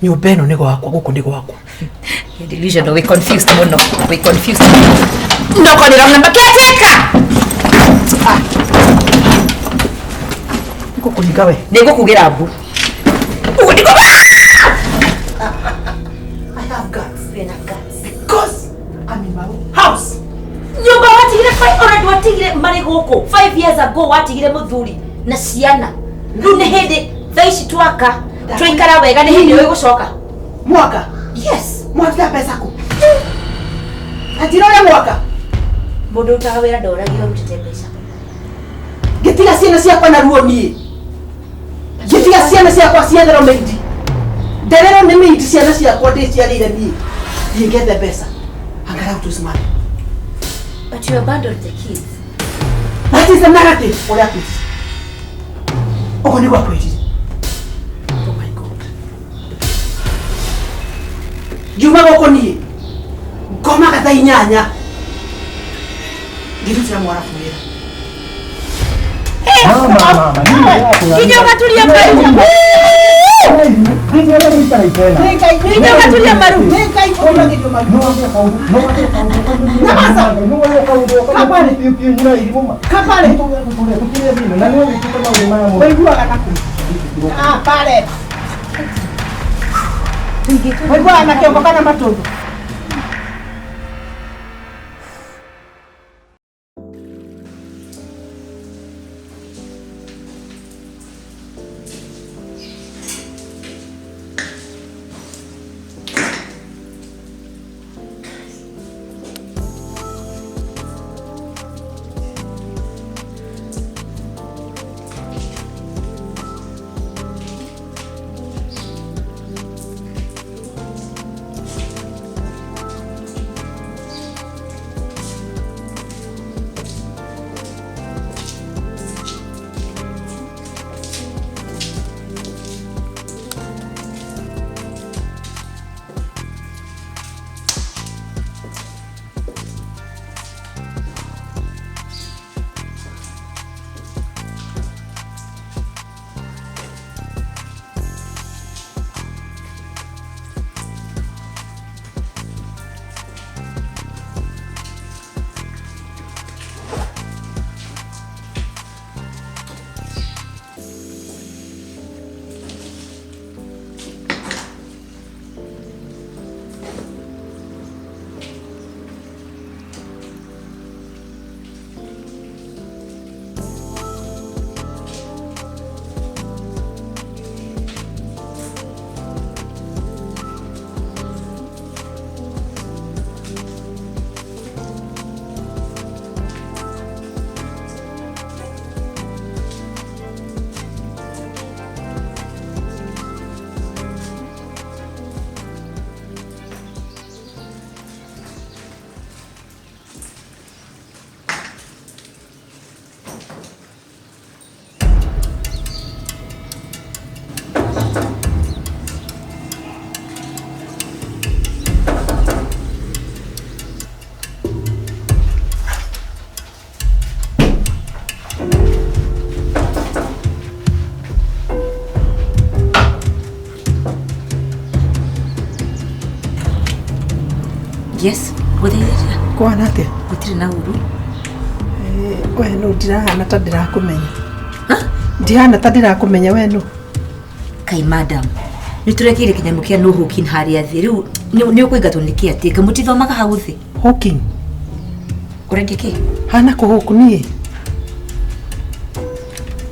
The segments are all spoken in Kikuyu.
Nyũmba ĩno nĩ gwakwa, gũkũ nĩ gwakwa. You're delusional. We confused mũno. We confused. No koni wrong number. Caretaker! Ah. Ngũkũringa we. Nĩ ngũkugĩra mbu. Ũguo nĩguo. I have guts. Wĩna guts. Because I'm in my own house. Nyũmba watigire ona ndwatigire marĩ gũkũ 5 years ago, watigire mũthuri na ciana. Rĩu nĩ hĩndĩ thaa ici twaka twaikara wega, nĩ hĩndĩ ũĩ gũcoka. Mwaka. Yes. Mwaka mbeca kũ? Anjĩra ũrĩa mwaka. Mũndũ ũrutaga wĩra ndoragio arutĩte mbeca. Ngĩtiga ciana ciakwa na ruo niĩ. Ngĩtiga ciana ciakwa cietherwo maid. Ndererwo nĩ maid ciana ciakwa ndĩciarĩire niĩ. Thiĩ ngethe mbeca. Angalau tusimame. But you abandoned the kids. That is the narrative ũrĩa akwĩrire. Ũguo nĩguo akwĩrire. Oh my God. Ngiuma gũkũ niĩ ngomaga thaa 8 ngĩrutĩra mwarabu wĩra. Mama, mama, nini yako ya- Nginya ũgaturia maru. Nini yako ikara tena? Nginya ũgaturia maru. Nyamaza. Kapale. Kapale. Waiguaga naku. Ah, pale. Waiguaga na kĩongo kana matũndũ. Yes, gũthaithĩria. Kwana atĩa? Gũtirĩ na ũru. We nũ? Ndirahana ta ndĩrakũmenya. Ndihana ta ndĩrakũmenya, we nũ? Kai madam, nĩ tũrekĩire kĩnyamũ kĩa no hooking harĩa thĩ. Rĩu nĩ ũkũingatwo nĩ kĩ atĩ kamũtithomaga hau thĩ? Hooking? Ũrendia kĩ? Hana kũhũku niĩ?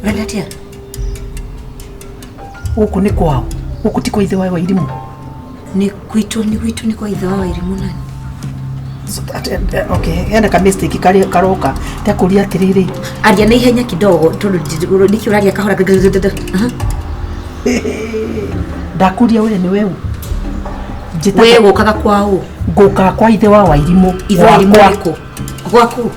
Ũrenda atĩa? Gũkũ nĩ kwao? Gũkũ ti kwa ithe wa Wairimũ? Nĩ gwitũ, nĩ gwitũ, nĩ kwa ithe wa Wairimũ nani? So, okay, hena ka mistake karĩa karoka ndakũria atĩrĩrĩ. Aria na ihenya kidogo tondũ nĩkĩ ũraria kahora? Aha. Ndakũria we nĩ weũ? We gũkaga kwa ũ? Ngũkaga kwa ithe wa Wairimũ. Ithe wa Wairimũ? Gwakwa. Ũrĩkũ gwaku?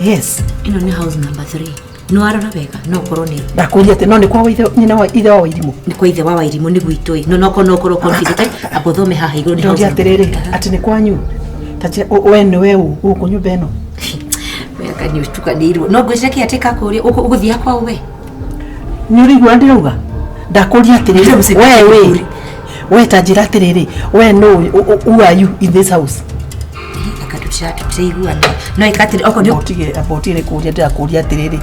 Yes. Ĩno nĩ house number 3, nĩ warora wega no ũkorwo nĩ Ndakũria atĩ no nĩ kwa ithe, nyina wa ithe wa Wairimũ. Nĩ kwa ithe wa Wairimũ, nĩ gwitũ ĩ, no no ũkorwo confused, amba ũthome haha igũrũ nĩ house Ndoria number. atĩrĩrĩ, atĩ nĩ kwanyu? Ta njĩra, we nĩ weũ gũkũ nyũmba ĩno? Wega, nĩ ũtukanĩirwo, no ngwĩciria kĩ atĩ kakũria ũgũthiĩ kwa we. Nĩ ũraigua ndĩrauga? Ndakũria atĩrĩrĩ, Ndĩramũcenjia we wĩ kĩburi. We ta njĩra atĩrĩrĩ, we no who are you in this house? Anga tũtiraiguana no ĩka atĩrĩ okorwo nĩ Otige abotige kũria, ndĩrakũria atĩrĩrĩ,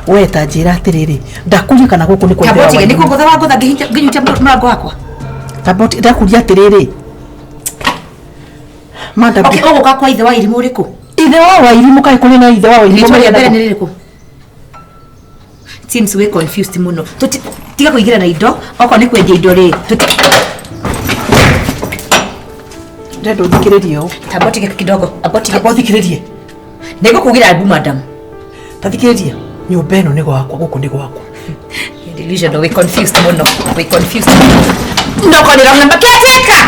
we ta njĩra atĩrĩrĩ, ndakũria kana gũkũ nĩ kwa ithe wa Kambotige nĩ Wairimũ? kũngũtha wangũtha ngĩnyita mũrango wakwa. Tamboti ndakũria atĩrĩrĩ, madam. Okay, ũgũka kwa ithe wa irimũ ũrĩkũ? Ithe wa Wairimũ, kaĩ kũrĩ na ithe wa Wairimũ? Rĩtwa rĩa mbere Marĩ nĩ rĩrĩkũ? Seems we confused mũno. Tiga kũingĩra na indo, okorwo nĩ kwendia indo rĩ, Ndĩrenda ũthikĩrĩrie ũũ. Tambotige kidogo, ambotige. Tamba ũthikĩrĩrie. Nĩngũkugĩra mbu, madam. Tathikĩrĩria, nyũmba ĩno nĩ gwakwa, gũkũ nĩ gwakwa. Delusional, we confused mũno, we confused mũno. Noko nĩ wrong number. Caretaker!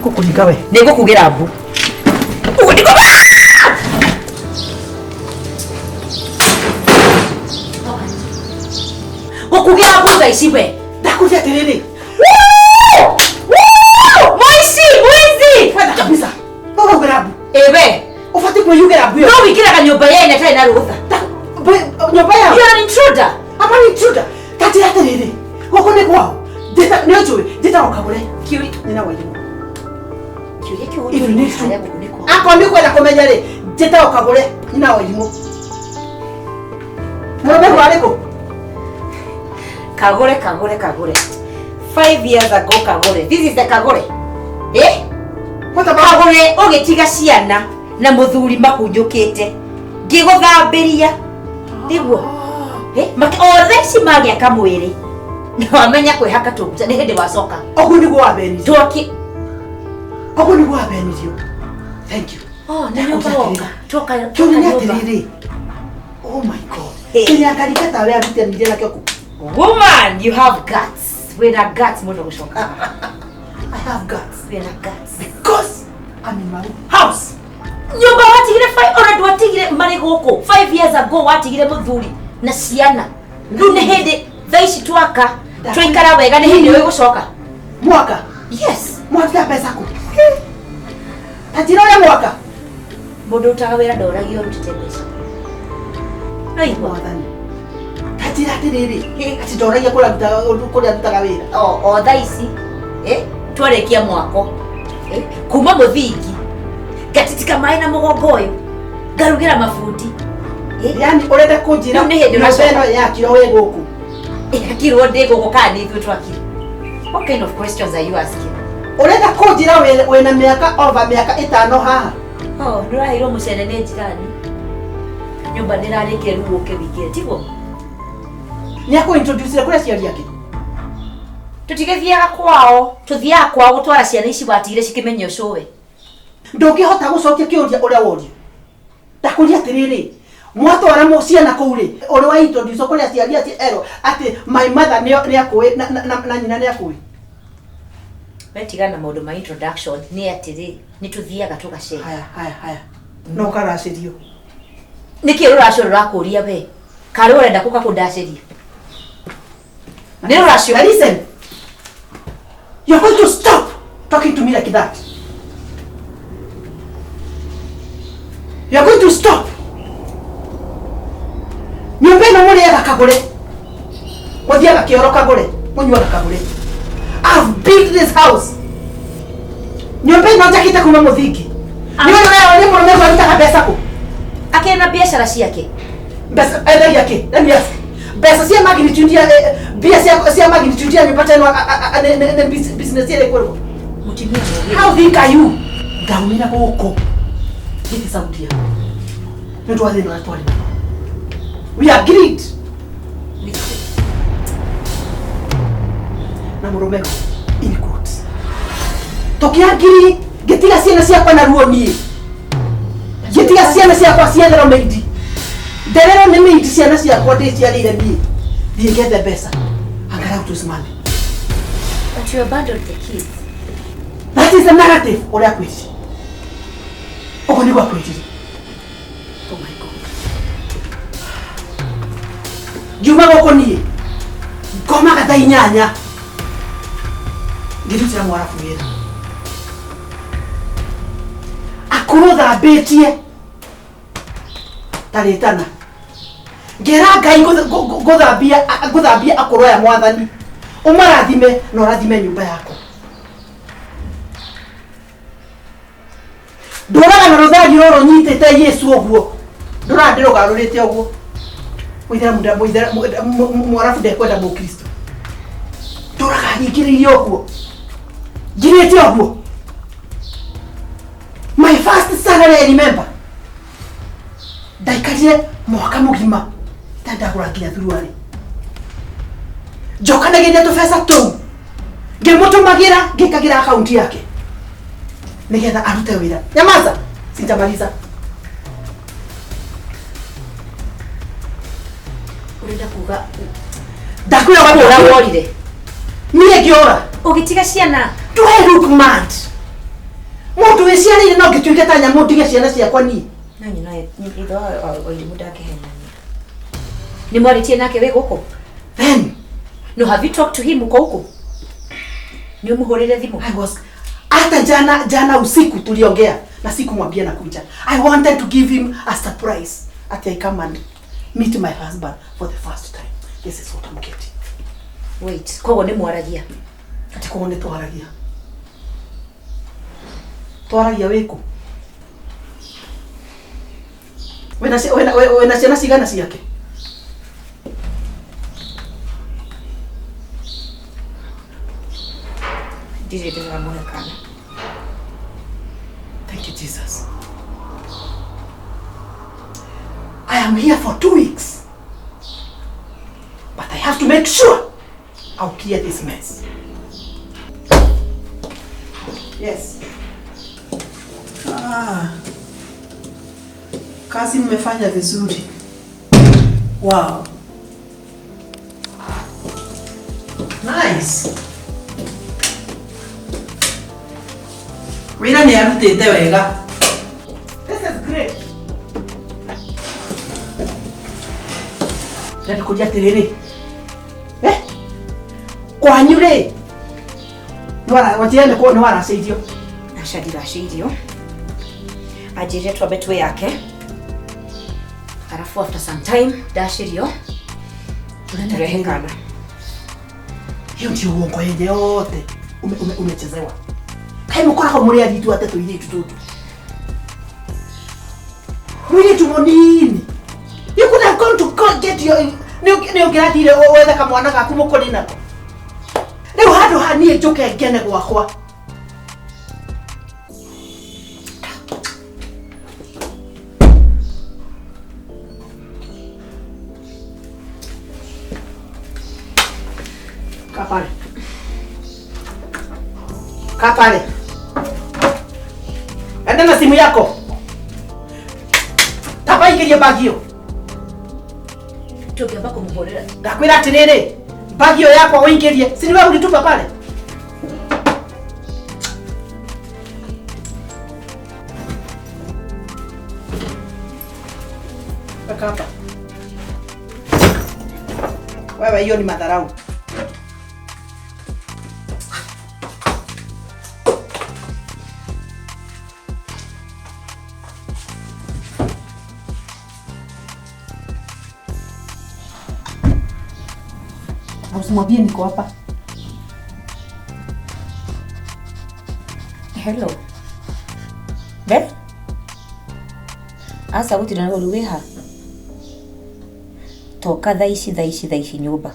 Ngũkũringa we. Nĩngũkugĩra mbu. Ũguo nĩguo. Gũkugĩra mbu thaa ici we. Ndakũria atĩrĩrĩ. Mũici, mũici! Wetha kabisa, ũkaugĩra mbu. Ĩwe. Ũbatiĩ kwĩyugĩra mbu ĩyo. No wĩingĩraga nyũmba yene ĩtarĩ na rũtha. Nyũmba yao. You're an intruder. I'm an intruder. Ta njĩra atĩrĩrĩ, gũkũ nĩ kwao. Nĩ ũnjũĩ njĩtagwo Kagũre. Kĩũria Nyina wa Irimũ. kĩũria kĩu If you need to. harĩa gũkũ nĩ kwao. Akorwo nĩ ũkwenda kũmenya rĩ, njĩtagwo Kagũre, nyina wa Irimũ. Mũrũme arĩ kũ? Kagure, Kagure, Kagure. 5 years ago, Kagure. This is the Kagure. Eh? What about Kagure ũgĩtiga ciana na mũthuri makunjũkĩte. Ngĩgũthambĩria. Nĩguo. Eh? Othe ici magĩa kamwĩrĩ. Na wamenya kwĩhaka tũguta nĩ hĩndĩ wacoka. Ũguo nĩguo wambenirio. Twaki. Ũguo nĩguo wambenirio. Thank you. Oh, nĩ nyũmba woka. Twoka. Kĩũria nĩ atĩrĩrĩ, oh my God, Eh. kĩrĩa karika tawe arutanire nakĩo kũ? Woman, you have guts. Wĩna guts mũno gũcoka. I have guts Wĩna guts. because I'm in my own house. Nyũmba watigire ona ndwatigire marĩ gũkũ 5 years ago, watigire mũthuri na ciana, rĩu nĩ hĩndĩ thaa ici twaka twaikara wega, nĩ hĩndĩ ũgũcoka. Mwaka. Yes. Mwaruta mbeca kũ? Ta njĩra ũrĩa mwaka. Mũndũ ũrutaga wĩra ndoragio ũrutĩte mbeca, no igua. Mwathani, ta njĩra atĩrĩrĩ, atĩ ndoragia kũrĩa ndutaga wĩra. O thaa ici, eh, twarĩkia mwako, eh, kuma mũthingi ngatitika maĩ na mũgongo ũyũ, ngarugĩra mabundi, eh, Yani ũrenda kũnjĩra Rĩu nĩ hĩndĩ nyũmba ũracoka. ĩno yakirwo wĩ gũkũ? Yakirwo ndĩ gũkũ kana nĩ ithuĩ twakire? What kind of questions are you asking? Ũrenda kũnjĩra wĩna mĩaka over mĩaka 5 haha? Oh, nĩũraheirwo mũcere nĩ njirani, nyũmba nĩrarĩkire, rĩu ũke wĩingĩre, tiguo? Nĩ akũintroducire kũrĩ aciari ake? Tũtigĩthiaga kwao, tũthiaga kwao gũtwara ciana ici watigire cikĩmenya ũcũwe. Ndũngĩhota gũcokia kĩũria ũrĩa worio. Ndakũria atĩrĩrĩ, mwatwara ciana kũu rĩ, ũrĩ wa introduce kũrĩ aciari acio erwo atĩ my mother nĩ akũĩ na nyina nĩ akũĩ? We tigana na maũndũ ma introduction, nĩ atĩrĩ, nĩ tũthiaga tũgacera. Haya, haya, haya, no karacĩrio. Nĩkĩ rũracio rũrakũria we karĩ ũrenda kũka kũndacĩria nĩ rũracio? Now listen, you're going to stop talking to me like that. You're going to stop. Nyũmba ĩno mũrĩaga Kagũre, mũthiaga kĩoro Kagũre, mũnyuaga Kagũre. I've built this house. Nyũmba ĩno njakĩte kuma mũthingi. Nĩ ũrĩ ũrerwo nĩ mũrũme ũguo arutaga mbeca kũ? Akĩrĩ na biacara ciake. Mbeca endagia kĩ? Let me ask. Mbeca cia magnitude ya mbia cia magnitude ya nyũmba ta ĩno nĩ business ĩrĩkũ ĩrĩkũ? Mũtumia mũgĩ. How think are you? Ndaumĩra gũkũ gĩthi Saudia nĩ ũndũ wa thĩna ũrĩa twarĩ naguo. We agreed na mũrũme in quotes. Tũkĩangiri ngĩtiga ciana ciakwa na ruo niĩ. Ngĩtiga ciana ciakwa cietherwo maid. Ndererwo nĩ maid, ciana ciakwa ndĩciarĩire niĩ. Thiĩ ngethe mbeca. Angalau tusimame. But you abandoned the kids. That is the narrative ũrĩa akwĩrire. Ũguo nĩguo akwĩrire. Oh my God. Ngiuma gũkũ niĩ ngomaga thaa 8 ngĩrutĩra mwarabu wĩra akorwo thambĩtie ta rĩtana. Ngera Ngai ngũthambia akũrũ aya, Mwathani ũmarathime na ũrathime nyũmba yakwa. Ndũraga na rũthari rũrũ nyitĩte Yesu ũguo, ndũraga ndĩrũgarũrĩte ũguo. Mũithĩramu, Mũarabu ndekwenda Mũkristo. Ndũraga hingĩrĩirie ũguo, ngirĩte ũguo. My first salary, I remember, ndaikarire mwaka mũgima itandagũra nginya thuruarĩ. Njokanagĩria tũbeca tũu, ngĩmũtũmagĩra, ngĩkagĩra akaunti yake nĩgetha arute wĩra. Nyamaza, sijamaliza. Ũrenda kuga Ndakwĩra kũra worire worire niĩ ngĩũra. Ũgĩtiga ciana? Do I look mad? Mũndũ wĩciarĩire no ngĩtuĩke ta nyamũ ndige ciana ciakwa niĩ? Na nyina ithe wa Wairimu ndangĩhenania. Nĩ mwarĩtie nake wĩ gũkũ? Then No, have you talked to him uko huku? Nĩ ũmũhũrĩre thimũ? I was, hata jana jana usiku tuliongea na sikumwambia nakuja. I wanted to give him a surprise ati I come and meet my husband for the first time. This is what I'm getting. Wait, koguo nĩ mwaragia? Ati koguo nĩ twaragia. Twaragia wĩkũ? Wĩna ciana cigana ciake? Ndirĩ ndĩramũhe kana. Thank you, Jesus. I am here for 2 weeks. But I have to make sure I'll clear this mess. Yes. Ah. Kazi mmefanya vizuri. Wow. Nice. Wĩra nĩ arutĩte wega. This is great. Ndĩrenda kũria atĩrĩrĩ. Eh? Kwanyu rĩ? Nĩ nĩ nĩ waracĩirio. Aca, ndiracĩirio. Anjĩrire twambe twĩ yake, arabu after some time ndacĩrio tũrehe kana. Hiyo ndio uongo yenye yote umechezewa. Kaĩ mũkoragwo mũrĩ aritu ate tũirĩtu tũtũ? Mũirĩtu mũnini. You could have gone to go get your, nĩ ũngĩrathire wethe kamwana gaku mũkũrĩ nako. Rĩu handũ ha niĩ njũke ngene gwakwa. Kaa pale. Kaa pale. Enda na simu yako. Taba ingirie bagi hiyo. Tũngĩamba kũmũhũrĩra. Ndakwĩra atĩrĩrĩ, bagi hiyo yakwa ũingĩrie. Si ni wewe ulitupa pale? Weka hapa. Wewe, hiyo ni madharau. Na usimwambie niko hapa. Hello. Be? Aca, gũtirĩ na rũru wĩha. Toka thaa ici, thaa ici, thaa ici nyũmba.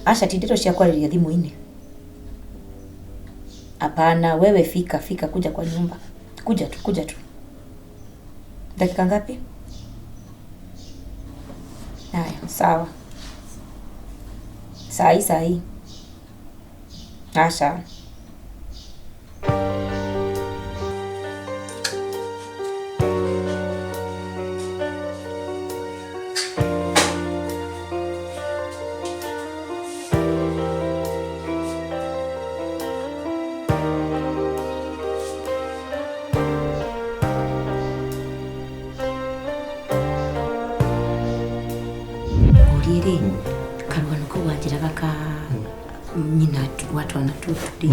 Aca, ti ndeto cia kwarĩria thimũ-inĩ. Hapana, wewe fika, fika, kuja kwa nyumba. Kuja tu, kuja tu. Dakika ngapi? Haya, sawa. Saa hii, saa hii. Aca. Ũrie rĩ, karũgano kau wanjĩraga ka nyina wa twana tũtũ rĩ?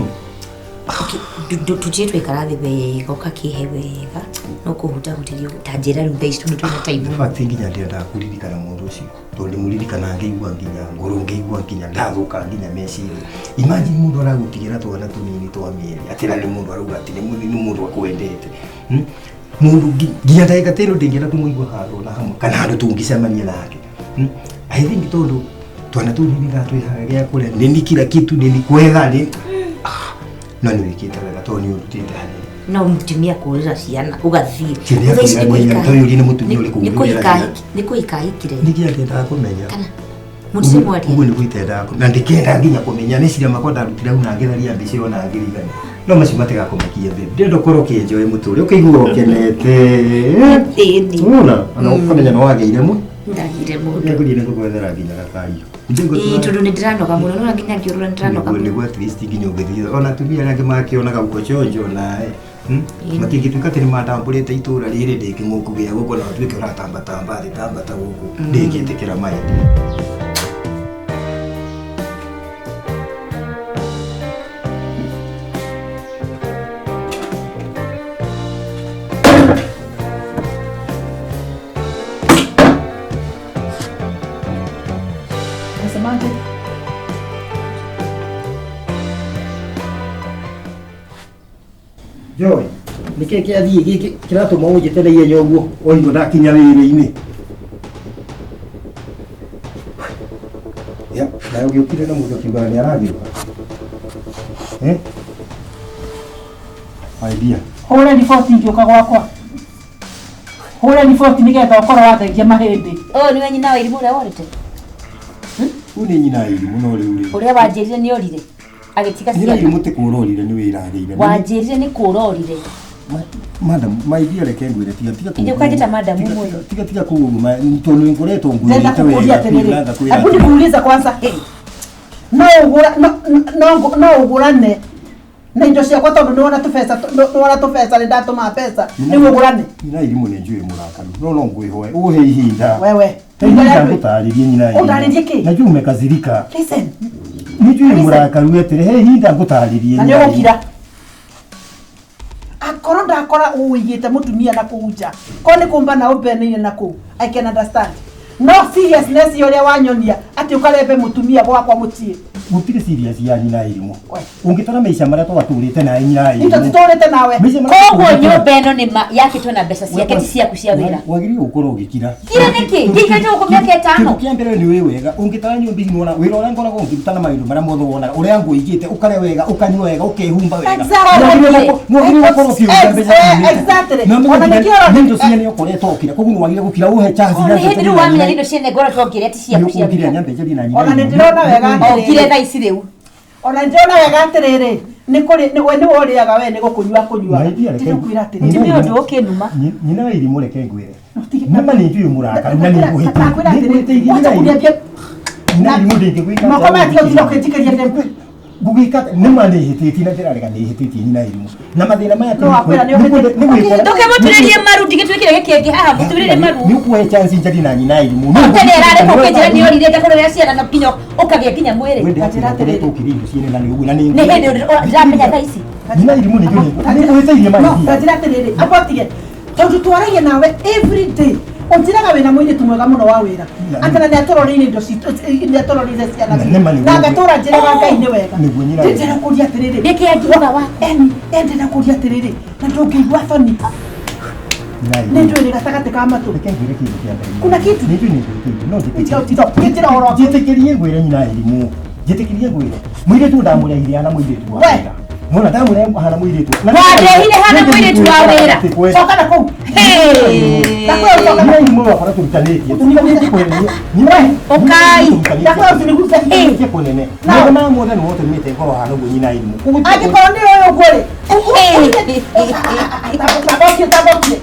Tutie twikara thĩ wega ũgakĩhe wega no kũhutahutĩrio ta njĩra rĩu thaa ici tondũ twĩna time. In fact nginya ndiendaga kũririkana mũndũ ũcio tondũ ndĩmũririkana ngĩigua nginya ngoro ngĩigua nginya ndathũka nginya meciria. Imagine mũndũ aragũtigĩra twana tũnini twa mĩeri atĩ na nĩ mũndũ arauga atĩ nĩ mũndũ akwendete. Mũndũ nginya ndagĩka ta ĩno ndĩngĩenda kũmũigua handũ ona hamwe kana handũ tũngĩcemania nake. I think tondũ twana tũu nĩ ndatwĩhaga gĩa kũrĩa nĩ kila kitu nĩ kwetha nĩ no nĩ wĩkĩte wega tondũ nĩ ũrutĩte hanene. No mũtumia kũrĩra ciana ũgathiĩ. Kĩrĩa Thaa ici nĩ kũrĩa kũhika- tondũ ũrĩa nĩ mũtumia ũrĩkũ nĩ ũngĩrĩra kũhika ciana? nĩ kũhika ahikire. Nĩkĩo ndendaga kũmenya. Kana mũtirĩ mwaria. Ũguo nĩguo itendaga kũmenya. Na ndikenda nginya kũmenya meciria makwa ndarutire hau na ngĩtharia mbica ĩyo na ngĩrigana. No macio matigakũmakia babe. Ndĩrenda ũkorwo ũkĩenjoy mũtũrĩre ũkĩigua ũkenete. Ĩni. Wona ona ũkamenya nĩ wagĩire mũ. Ndagire mũndũ. Nĩngũthiĩ nĩngũgwethera nginya gakario. Ĩĩ tondũ nĩ ndĩranoga mũno nona nginya ngĩũrũra nĩ ndĩranoga Nĩguo mũno. nĩguo at least nginya ũngĩthiĩ ona atumia arĩa angĩ makĩonaga gũkũchonjo nawe. Ĩĩ. Matingĩtuĩka atĩ nĩmatambũrĩte itũra rĩrĩ ndĩ kĩng'ũku gĩa gũkũ na ũtuĩke ũratambatamba thĩ tambata gũkũ ndĩngĩtĩkĩra maya. Nasemaje? Joy, nĩkĩĩ kĩathiĩ gĩkĩ kĩratũma ũnjĩte na ihenya ũguo oigua ndakinya wĩra-inĩ? Ya, nawe ũgĩũkire na mũndũ akiugaga nĩ aragĩũka. Eh? My dear. Hũre riboti ngĩũka gwakwa. Hũre riboti nĩgetha ũkorwo wathengia mahĩndĩ. Ũyũ nĩwe nyina wa irimũ ũrĩa worĩte? Ũyũ nĩ nyina wa irimũ no rĩu rĩ. Ũrĩa wanjĩrire nĩ orire agĩtiga Nyina wa ciana. irimũ ti kũũra orire nĩ wĩra agĩire. Wanjĩrire nĩ kũũra orire. Madam, my dear reke ngwĩre tiga tiga Ithe ũkanjĩta madam ũmũthĩ. Tiga tiga kũũma tondũ nĩ ngoretwo Ndĩrenda ngwĩrĩte kũkũria wega atĩrĩrĩ. kwĩra ngakwĩra Hebu atĩ- nikuulize kwanza. No ũgũra no no no ũgũrane na indo ciakwa tondũ nĩwona tũbeca nĩwona tũbeca nĩ ndatũma mbeca nĩguo ũgũrane. Nyina irimũ nĩ njũĩ mũrakaru no no ngwĩhoe ũhe ihinda. Wewe. He ihinda ngũtarĩrie nyina irimũ. Ũndarĩrie kĩ? Na njũĩ umekazirika. Listen. Nĩ njũĩ Listen. mũrakaru atĩrĩ he ihinda ngũtarĩrie. Na nĩ nyina ũgũkira. Akorwo ndakora ũigĩte mũtumia na kũu nja korwo nĩ kũmba na ũmbeneire na kũu I can understand no seriousness ya ũrĩa wanyonia atĩ ũkarembe mũtumia gwakwa mũciĩ Gũtirĩ serious ya nyina irimũ. We. Ũngĩtara maica marĩa twatũrĩte nawe nyina itũ irimũ. tũtũrĩte nawe Maica marĩa Koguo twatũrĩte- nyũmba ĩno nĩ ma yakĩtwo na mbeca ciake ti ciaku cia wĩra. Wagĩrĩirwo gũkorwo ũgĩkira. Kira nĩkĩ? Ngĩikarĩte gũkũ mĩaka ĩtano. Kĩndũ kĩa mbere nĩ ũĩ wega ũngĩtara nyũmba ici nĩwona wĩra ũrĩa ngoragwo ngĩruta na maũndũ marĩa mothe wonaga ũrĩa ngũigĩte ũkarĩa wega ũkanyua wega ũkehumba wega. Exactly. Nĩwagĩrĩirwo gũkorwo ũkĩũria mbeca ciumĩte. Exactly. Na ũmenye Ona nginya nĩkĩo ũrona- nĩ indo ciene nĩ ũkoretwo ũkĩrĩa koguo nĩwagĩrĩire gũkira ũhe chance Nĩ hĩndĩ rĩu wamenya nĩ indo ciene ngoretwo ngĩrĩa ti ciaku cia Nĩũkũngire wĩra. nyambe njarie na nyina Ona nĩ irimũ. ndĩrona wega atĩrĩrĩ. Okire thaa ici rĩu. Ona ndĩrona wega atĩrĩrĩ nĩ kũrĩ nĩ we nĩwe ũrĩaga we nĩ gũkũnyua kũnyua My dear, reke- ndĩrakwĩra atĩrĩrĩ Nyina Nĩ irimũ- ũndũ ũkĩnuma. Nyina wa irimũ reke ngwĩre. Tige- Nama nĩ njũĩ mũrakaru na nĩ Ndakwĩra atĩrĩrĩ, ngũhĩtĩirie wacha nyina irimũ. kuniambia Nyina irimũ ndĩngĩgwĩka Moko maya tiga gũtinda ũkĩnjikĩria ndembe. Ngũgĩka nĩ ma nĩ hĩtĩtie na ndĩrarega nĩ hĩtĩtie nyina irimũ na mathĩna maya No wakwĩra nĩ ũhĩtĩtie. Ndũkĩmũturĩrie maru ndigĩtwĩkĩre gĩkĩngĩ haha mũturĩrie maru. nĩ ũkuohe chance njarie na nyina irimũ Tene ĩrarĩ kũkĩnjĩra nĩ orire ngakũrorera ciana na nginya ũkagĩa nginya mwĩrĩ. Njĩra atĩrĩrĩ ũkĩrĩa indo ciene na nĩ ũguo na nĩ Nĩ hĩndĩ ndĩramenya thaa ici. nyina irimũ nĩ njũĩ nĩ ngũhĩtĩirie No, maithia ta njĩra atĩrĩrĩ amba ũtige tondũ twaragia nawe every day ũnjĩraga wĩna mũirĩtu mwega mũno wa wĩra atĩ na nĩatũroreire indo citũ nĩatũroreire ciana Na nĩ ma nĩguo- na ngatũra njĩraga Ngai nĩ wega Nĩguo nyina- ndĩrenda kũria atĩrĩrĩ Nĩkĩ angiuga wa? Eni, ndĩrenda kũria atĩrĩrĩ na ndũngĩigua thoni Nyina nĩ irimũ njũĩ nĩ gatagatĩ ka matũ reke ngwĩre kĩndũ kĩa mbere Kuna kitu? nĩ njũĩ nĩ ngũhĩtĩirie no njĩtĩkĩrie Tito, njĩtĩra ũhoro waku. njĩtĩkĩrie ngwĩre nyina irimũ njĩtĩkĩrie ngwĩre mũirĩtu ndamũrehire hana mũirĩtu wa We. wĩra nona ndamũrehe hana mũirĩtu Na- Wandehire hana mũirĩtu wa wĩra. Coka na kũu Hey! Ndakwĩra ũcoke na Nyina irimũ wakora tũrutanĩtie Ũkai. Ndakwĩra ũtiniguse tũrutanĩtie kũnene maũndũ maya mothe nĩ wotũmĩte ngoro hana ũguo nyina irimũ Koguo tiga angĩkorwo nĩ ũyũ ũguo rĩ tambokire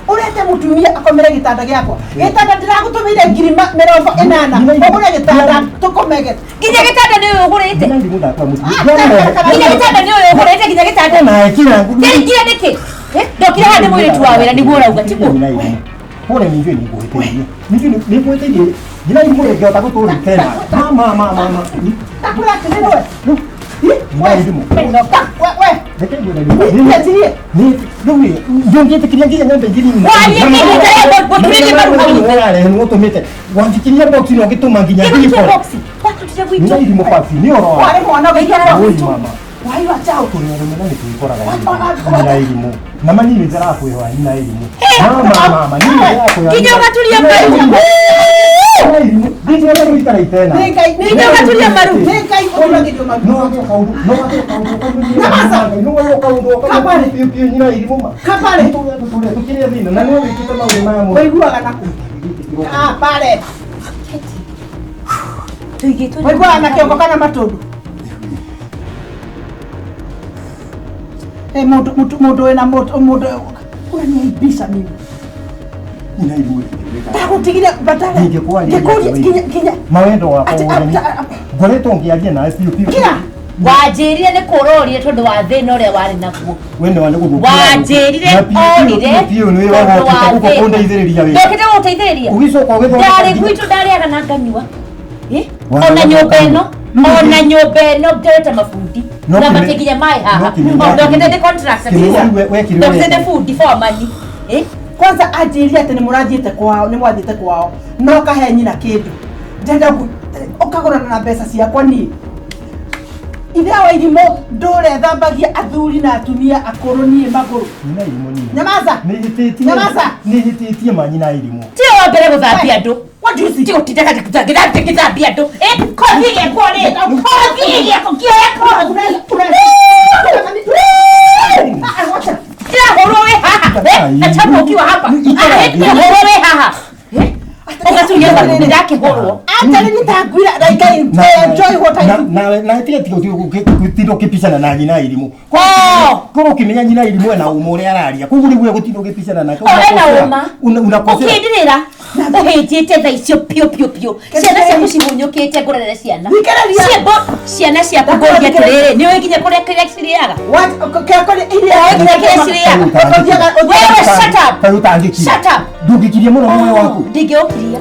ũrete mũtumia akomere gĩtanda gĩakwa gĩtanda ndĩragũtũmĩire ngiri 80 ũgũre gĩtanda tũkomege Nginya gĩtanda nĩ ũyũ ũgũrĩte. nyina irimũ ndakwa mũtumia Nginya gĩtanda nĩ ũyũ ũgũrĩte nginya gĩtanda. nae kira Kĩringire nĩkĩ? Eh, Ndokire haha nĩ mũirĩtu wa wĩra nĩguo ũrauga tiguo? Nyina irimũ pole nĩ njũĩ nĩ ngũhĩtĩirie nĩ njũĩ nĩ ngũhĩtĩirie nyina irimũ rĩngĩhota gũtũra tena mama mama mama ndakwĩra atĩrĩrĩ we Nyina irimũ. We. Reke ngwĩre rĩu. Nianjirie. Nĩ rĩu ndũngĩtĩkĩria nginya nyambe ngiri Warie kĩndũ kĩrĩa ngũtũrĩrie maru hau. Ũrarehe nĩ ũtũmĩte wanjikiria box na ũgĩtũma nginya Kĩndũ kĩa ngiri box. Watutire Nyina gwitũ. irimũ pasi nĩ ũhoro wa Warĩ mwana ũgĩikara Oi, gwitũ. mama. Wai wa chao. Tũrĩ arũme na nĩtwĩkoraga nyina irimũ na ma niĩ nĩndĩrakwĩhoya nyina irimũ mama mama niĩ nĩndĩrakwĩhoya Nginya ũgaturia maru. Nyina irimũ ndingĩenda gũikara itena Nĩ Ngai, nĩ Nginya ũgaturia maru. Nĩ Ngai ũturagĩrio maru. no wage kaũndũ no wage kaũndũ Nyamaza. no wage kaũndũ Kabare. piũ piũ nyina irimũ ma Kabare. tũrĩa tũkĩrĩa thĩna na nĩwe wĩkĩte maũndũ maya mothe Waiguaga naku. Ah, pale. Tũigĩtwo Waiguaga na kĩongo kana matũndũ. Eh, mũndũ mũndũ mũndũ wĩna mũndũ mũndũ ũraniaibisha mimi. Nyina irimũ ndingĩwĩka. Ndagũtigire badala. Ingĩkwaria Ngĩkũria nginya nginya mawendo wakwa Ati- wothe ati- ngoretwo ngĩaria nawe piũ piũ Kira. Wanjĩrire nĩ kũrorire tondũ wa thĩna ũrĩa warĩ naguo. we nĩ wa nĩ gũthũkia Wanjĩrire orire piũ nĩ tondũ wa wagokĩte gũkũ thĩna. kũndeithĩrĩria wĩra Ndokĩte gũgũteithĩrĩria. ũgĩcoka ũgĩthondeka Ndarĩ nginya- gwitũ ndarĩaga na nganyua. Eh? Wona Ona nyũmba ĩno, ona nyũmba ĩno ndĩrete mabundi. No Na kĩme- matikinya maĩ haha. no kĩmenya- O, Ndokĩte ndĩ contractor. Kĩmenya rĩu wekire Ndokĩte ũrĩa. ndĩ bundi foreman. Eh? Kwanza anjĩrire atĩ nĩ mũrathiĩte kwao, nĩ mwathiĩte kwao. No kahe nyina kĩndũ. Ndĩrenda ũkagũrana na mbeca ciakwa niĩ. Ithe wa irimũ ndũre thambagia athuri na atumia akũrũ niĩ magũrũ. Nyina irimũ niĩ. Nyamaza. Nĩhĩtĩtie Nyamaza. nĩhĩtĩtie ma nyina irimũ Tiwe wa mbere gũthambia andũ. What do you see? Ti gũtinda ngĩthambia andũ. Eh? Kothi ĩgekwo rĩ? Kothi ĩgekwo kĩoya kothi. Ndĩrahũrwo wĩ haha. Eh? Nachapwo ukiwa hapa. Ah, eh, ndĩrahũrwo wĩ haha. Eh? Ũgaturia maru ndĩrakĩhũrwo. Like I enjoy what I do. nawe nawe tiga tiga gũtinda ũkĩpicana na nyina irimũ Oh! korwo ũkĩmenya nyina irimũ ena ũma ũrĩa araria koguo rĩu we gũtinda ũgĩpicana nake O ena ũma. unakosera Ũkĩndirĩra ũhĩtĩte thaa icio piũ piũ piũ. Ciana ciaku cihunyũkĩte ngũrerere ciana. Thikĩrĩria. Ciambo ciana ciaku ngũria atĩrĩrĩ, nĩ ũĩ nginya kũrĩa kĩrĩa cirĩaga? What? Ũĩ nginya kĩrĩa cirĩaga? Wewe shut up. Tarĩu ũtangĩkira. Shut up. Ndũngĩkiria mũno muoyo waku Ndingĩũkiria.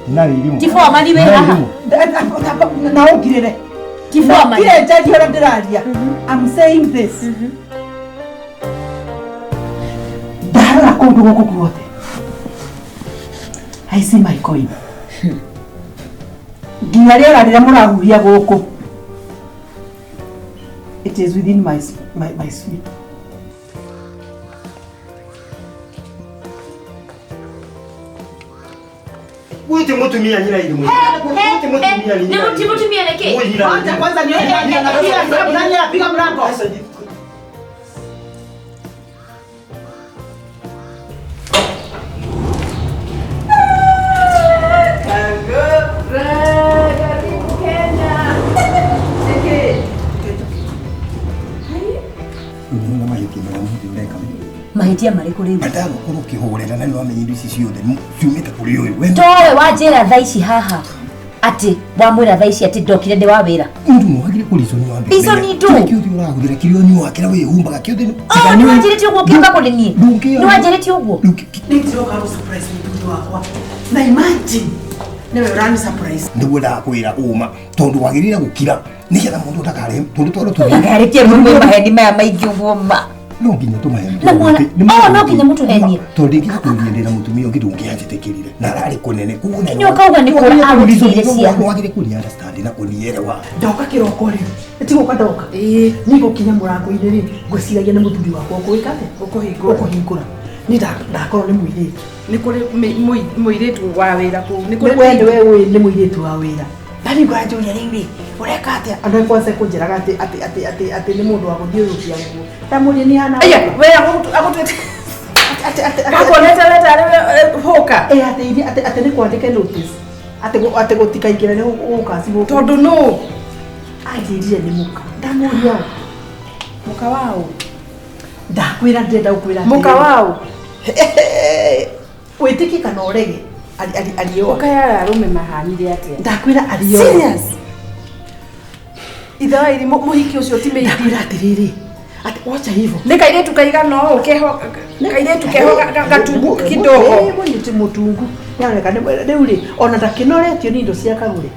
nyina irimũ Ti foreman wĩ Nyina haha. irimũ. Na ũngirĩre. Ti foreman. Kire njarie ũrĩa ndĩraria. I'm saying this. Ndarora kũndũ gũkũ guothe. I see my coin. Nginya rĩera rĩrĩa mũrahuhia gũkũ. It is within my sleep. Ũyũ ti mũtumia nyina irimũ Ũyũ ti mũtumia nyina Nĩ irimũ. mũtumia nĩkĩ? Ũyũ nyina Kwanza irimũ. kwanza nione nani anapiga nani anapiga mlango. Nĩwona mahĩtia marĩa mũndũ ũreka. Mahĩtia marĩkũ rĩu? Badala ũkorwo ũkĩhũrĩra na nĩwamenya indo ici ciothe ciumĩte kũrĩ ũyũ we Towe wanjĩra thaa ici haha atĩ wamwĩra thaa ici atĩ ndokire ndĩ wa wĩra. Mũndũ no wagire kũreason wambe Reason ũmenye. ndũ? Kĩrĩa kĩothe ũrahũthĩra kĩrĩa ũnyuaga kĩrĩa wĩhumbaga kĩothe Oh, nĩ wanjĩrĩte ũguo ũkĩũka kũrĩ niĩ? Ndũngĩ- Nĩ wanjĩrĩte ũguo? Nĩndĩroka gũ surprise mũthuri wakwa. Na imagine nĩwe ũrani surprise. Nĩguo ndakwĩra ũma tondũ wagĩrĩire gũkira nĩgetha mũndũ ndakarehe tondũ tondũ tũthiĩ Ngarĩkie mũmwe maheni maya maingĩ ũguo ma. no nginya tũmaheni Na mwana- Oh, no nginya mũtũhenie. tondũ ingĩgakũria ndĩna mũtumia ũngĩ ndũngĩanjĩtĩkĩrire na ararĩ kũnene koguo na- Nginya ũkauga nĩ kũra agũtigĩire ciana. Nĩwagĩrĩire kũni understand na kũnielewa Ndoka kĩroko rĩu. Nĩtigũka ndoka. Ĩĩ. Niĩ ngũkinya mũrango-inĩ rĩ, ngwĩciragia nĩ mũthuri wakwa ũkũĩka atĩa? Ũkũhingũra. Ũkũhingũra. Niĩ ndakorwo nĩ mũirĩtu. Nĩ kũrĩ mũirĩtu wa wĩra kũu. Nĩ kũrĩ We nĩwe ũĩ nĩ mũirĩtu wa wĩra. Na rĩu nganjũria rĩu rĩ, ũreka atĩa? Andũ kwanza kũnjĩraga atĩ atĩ atĩ atĩ atĩ nĩ mũndũ wa gũthiũrũrũkia nguo. Ndamũria nĩ hana. Aya, we agũtuĩte Atĩ atĩ atĩ gakuonete we tarĩ we hũka. Eh, atĩ iria atĩ atĩ nĩ kwandĩke notice. Atĩ atĩ gũtikaingĩre nĩ gũkaci gũkũ. Tondũ nũ? Anjĩrire nĩ mũka. Ndamũria Mũka waũ. ndakwĩra ndĩrenda gũkwĩra atĩrĩrĩ. Mũka waũ. Wĩtĩkie kana ũrege ariũa. Ũkaya arũme mahanire atĩa? Ndakwĩra ariũa. Serious? Ithe wa irimũ mũhiki ũcio ti mĩindi. Ndakwĩra atĩrĩrĩ. Atĩ wacha hivyo. Nĩ kairĩtu kaigana ũũ keho kairĩtu keho gatungu kidogo. Mũnyiti mũtungu. Nĩaroneka rĩu rĩ ona ndakĩnoretio nĩ indo cia kagũre.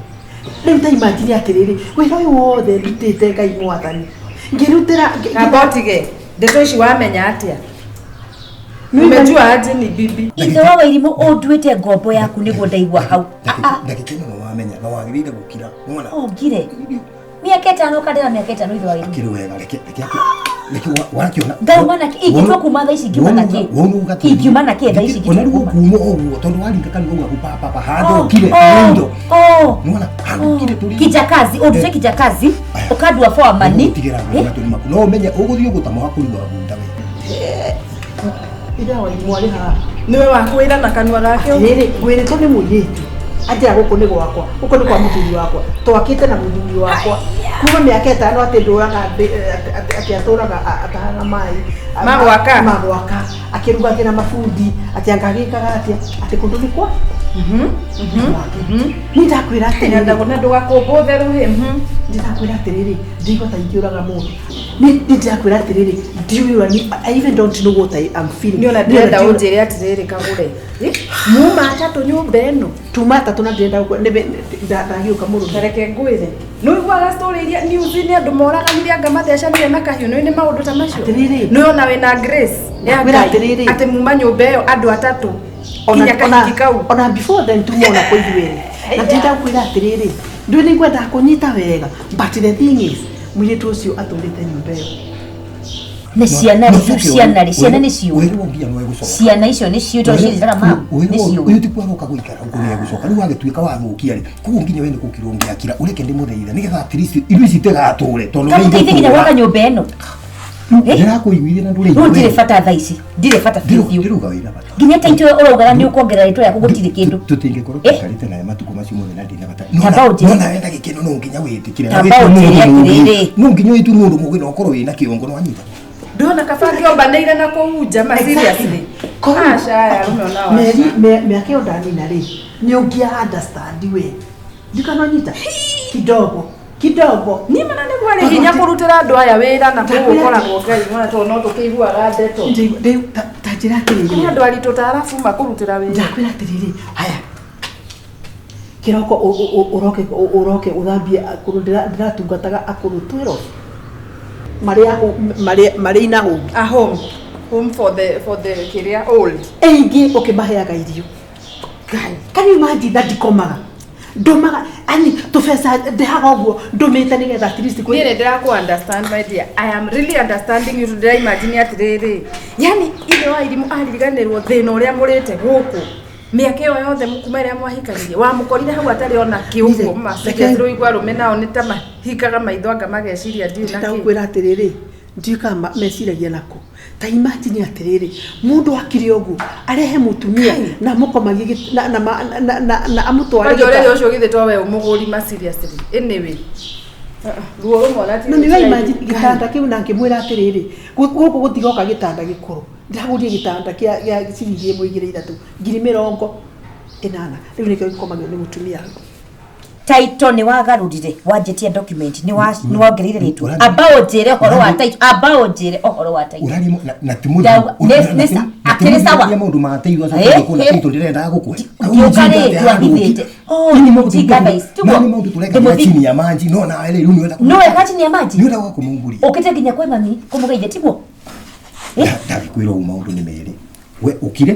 Rĩu ta imagine atĩrĩrĩ, wĩra ũyũ wothe ndutĩte Ngai mwathani ngĩrutĩra Kamba ũtige ndeto ici wamenya atĩa? Nĩ Umejua aje ni bibi? Ithe wa Wairimũ, ũnduĩte ngombo yaku nĩguo ndaigua hau. Ndagĩka ĩno nĩ wamenya na wagĩrĩire gũkira nĩwona. O ngire mĩaka 5 kandĩra mĩaka 5 ithe wa Wairimũ. Akĩrĩ wega, reke reke reke warakĩona. Ndauma na kĩ? Ingĩtua kuma thaa ici ingiuma na kĩ? Ingiuma na kĩ thaa ici Ona ingĩtua rĩu kuma? ũkuuma ũguo tondũ waringa kanua uga papa hathũkire Oh, indo oh, nĩwona hathũkire tũrĩ kijakazi ũndute kijakazi ũkandua for money. Ũgũtigĩra ngũra tũrĩ maku no ũmenye ũgũthiĩ ũgũtama wakũriwa bunda we. Ithe wa Wairimũ arĩ haha. Nĩwe wakwĩra na kanua gake ũguo? Atĩrĩrĩ, ngwĩrĩtwo nĩ mũirĩtu anjĩra gũkũ nĩ gwakwa, gũkũ nĩ kwa mũthuri wakwa, twakĩte na mũthuri wakwa kuma mĩaka 5 atĩ ndũraga atĩ atũraga atahaga maĩ Magwaka? Magwaka, akĩrugagĩra mabundi, atĩ anga agĩkaga atĩa, atĩ kũndũ nĩ kwa gwake. Niĩ ndakwĩra atĩrĩrĩ, Na ndũgakũmbũthe rũhĩ. Ndĩrakwĩra atĩrĩrĩ, ndigwa ta ingĩũraga mũndũ. Niĩ ndĩrakwĩra atĩrĩrĩ, ndiũĩ I even don't know what I am feeling. Nĩ ona ndĩrenda ũnjĩre atĩrĩrĩ kagũre. Muma atatũ nyũmba ĩno. Tuma atatũ na ndĩrenda ndagĩũka mũrũme. Ta reke ngwĩre. Nĩ ũiguaga story iria news-inĩ andũ moraganire anga mathecanire na kahiũ nĩ maũndũ ta macio. Atĩrĩrĩ. Nĩ ona wĩna grace ya Ndakwĩra Ngai atĩrĩrĩ. atĩ muma nyũmba ĩyo andũ atatũ Ona- kinya kahiki kau. Ona before then tuma ona kwa ithuĩ erĩ. Na ndĩrenda gũkwĩra atĩrĩrĩ, ndũĩ nĩ ngwendaga kũnyita wega, but the thing is mũirĩtu ũcio atũrĩte nyũmba ĩyo. Na ciana rĩ, ciana rĩ, ciana nĩ ciũĩ. Wĩrwo nginya nĩ egũcoka. Ciana icio nĩ ciũĩ tondũ ciĩtaga mam nĩ Ũyũ ciũĩ. ti kwaroka gũikara gũkũ nĩ egũcoka rĩu wagĩtuĩka wathũkia rĩ, koguo nginya we nĩ gũkira ũngĩakira ũreke ndĩmũthaithe nĩgetha at least indo ici itigatũre tondũ nĩ Kamũteithie nginya igũtũra. gwaka nyũmba ĩno. Ndĩrakũiguithia na ndũrĩ Rĩu ndirĩ bata thaa ici, ndirĩ bata biũ biũ. Ndĩrauga wĩna bata. Nginya taitũ ũraugaga nĩ ũkuongerera rĩtwa rĩaku gũtirĩ kĩndũ. Tũtingĩkorwo Eh? tũikarĩte nawe matukũ macio mothe na ndĩna bata. Tamba ũnjĩre. No nawe ndagĩka ĩno no nginya wĩtĩkĩre. Tamba ũnjĩre atĩrĩrĩ. No nginya wĩtue mũndũ mũgĩ na ũkorwo wĩna kĩongo nĩ wanyita. Ndona kaba ngĩombanĩire na kũu nja ma seriously. Aca aya arũme ona wa. Mĩeri mĩaka ĩyo ndanina rĩ, nĩ ũngĩa understand we. Ndikanonyita kidogo kidogo. Niĩ mana nĩ kwarĩ hinya kũrutĩra andũ aya wĩra na kũu ũkoragwo Ngai mwana tondũ no tũkĩiguaga ndeto. Ta njĩra Kũrĩ atĩrĩrĩ. andũ aritũ ta arabu makũrutĩra wĩra. Ndakwĩra atĩrĩrĩ, haya kĩroko ũroke ũroke ũthambie akũrũ, ndĩratungataga akũrũ 12 marĩ marĩ ina home. A home. Home for the kĩrĩa old. Aingĩ ũkĩmaheaga irio. Ngai. Can you imagine that ndikomaga ndũmaga ani tũbeca ndĩhaga ũguo ndũmĩte nĩgetha at least Niĩ kwĩ nĩ ndĩrakũ understand my dear. I am really understanding you ndĩra imagine atĩrĩrĩ. Yani ithe wa Irimũ aririganĩrwo thĩna ũrĩa mũrĩte gũkũ. Mĩaka ĩyo yothe kuma ĩrĩa mwahikanirie wamũkorire hau atarĩ ona kĩ ũguo ma Reke- rũigua arũme nao nĩ ta mahingaga maitho anga mageciria ndirĩ na kĩ. Ndakwĩra atĩrĩrĩ, ndiũĩ kana meciragia nako. Ta imagine atĩrĩrĩ, mũndũ akire ũguo arehe mũtumia na mũkomagie na amũtware Kwanja ũrĩa gĩta- ũcio githĩ to we ũmũgũri ma seriously. Anyway. Ruo rũmwe ona ti Na nĩ imagine gĩtanda kĩu na ngĩmwĩra atĩrĩrĩ, gũkũ gũtigoka gĩtanda gĩkũrũ, ndĩragũrire gĩtanda kĩa ciringi ĩmwe igĩrĩ ithatũ 80,000, rĩu nĩkĩo gĩkomagio nĩ mũtumia. Taito nĩ wagarũrire wanjĩtie document nĩ wongereire rĩtwa. Ũrathiĩ- Amba ũnjĩre ũhoro wa taito, amba ũnjĩre ũhoro wa taito. Ũraria na ti Nĩ akĩrĩ sawa. maũndũ mateithio Eh, kũna eh. taito ndĩrendaga gũkũhe. Ngĩũka rĩ, twahithĩte. Oh, mũjinga thaa ici, tiguo? Nĩ maũndũ tũreka Ndĩmũthi- chini ya manji no nawe rĩ rĩu nĩ ũrenda No weka chini ya maji. nĩ ũrenda gwa kũmũmbũria. Ũkĩte nginya kwĩ mami kũmũgeithia tiguo? Eh? Ndagĩkwĩra ũguo maũndũ nĩ merĩ. We ũkire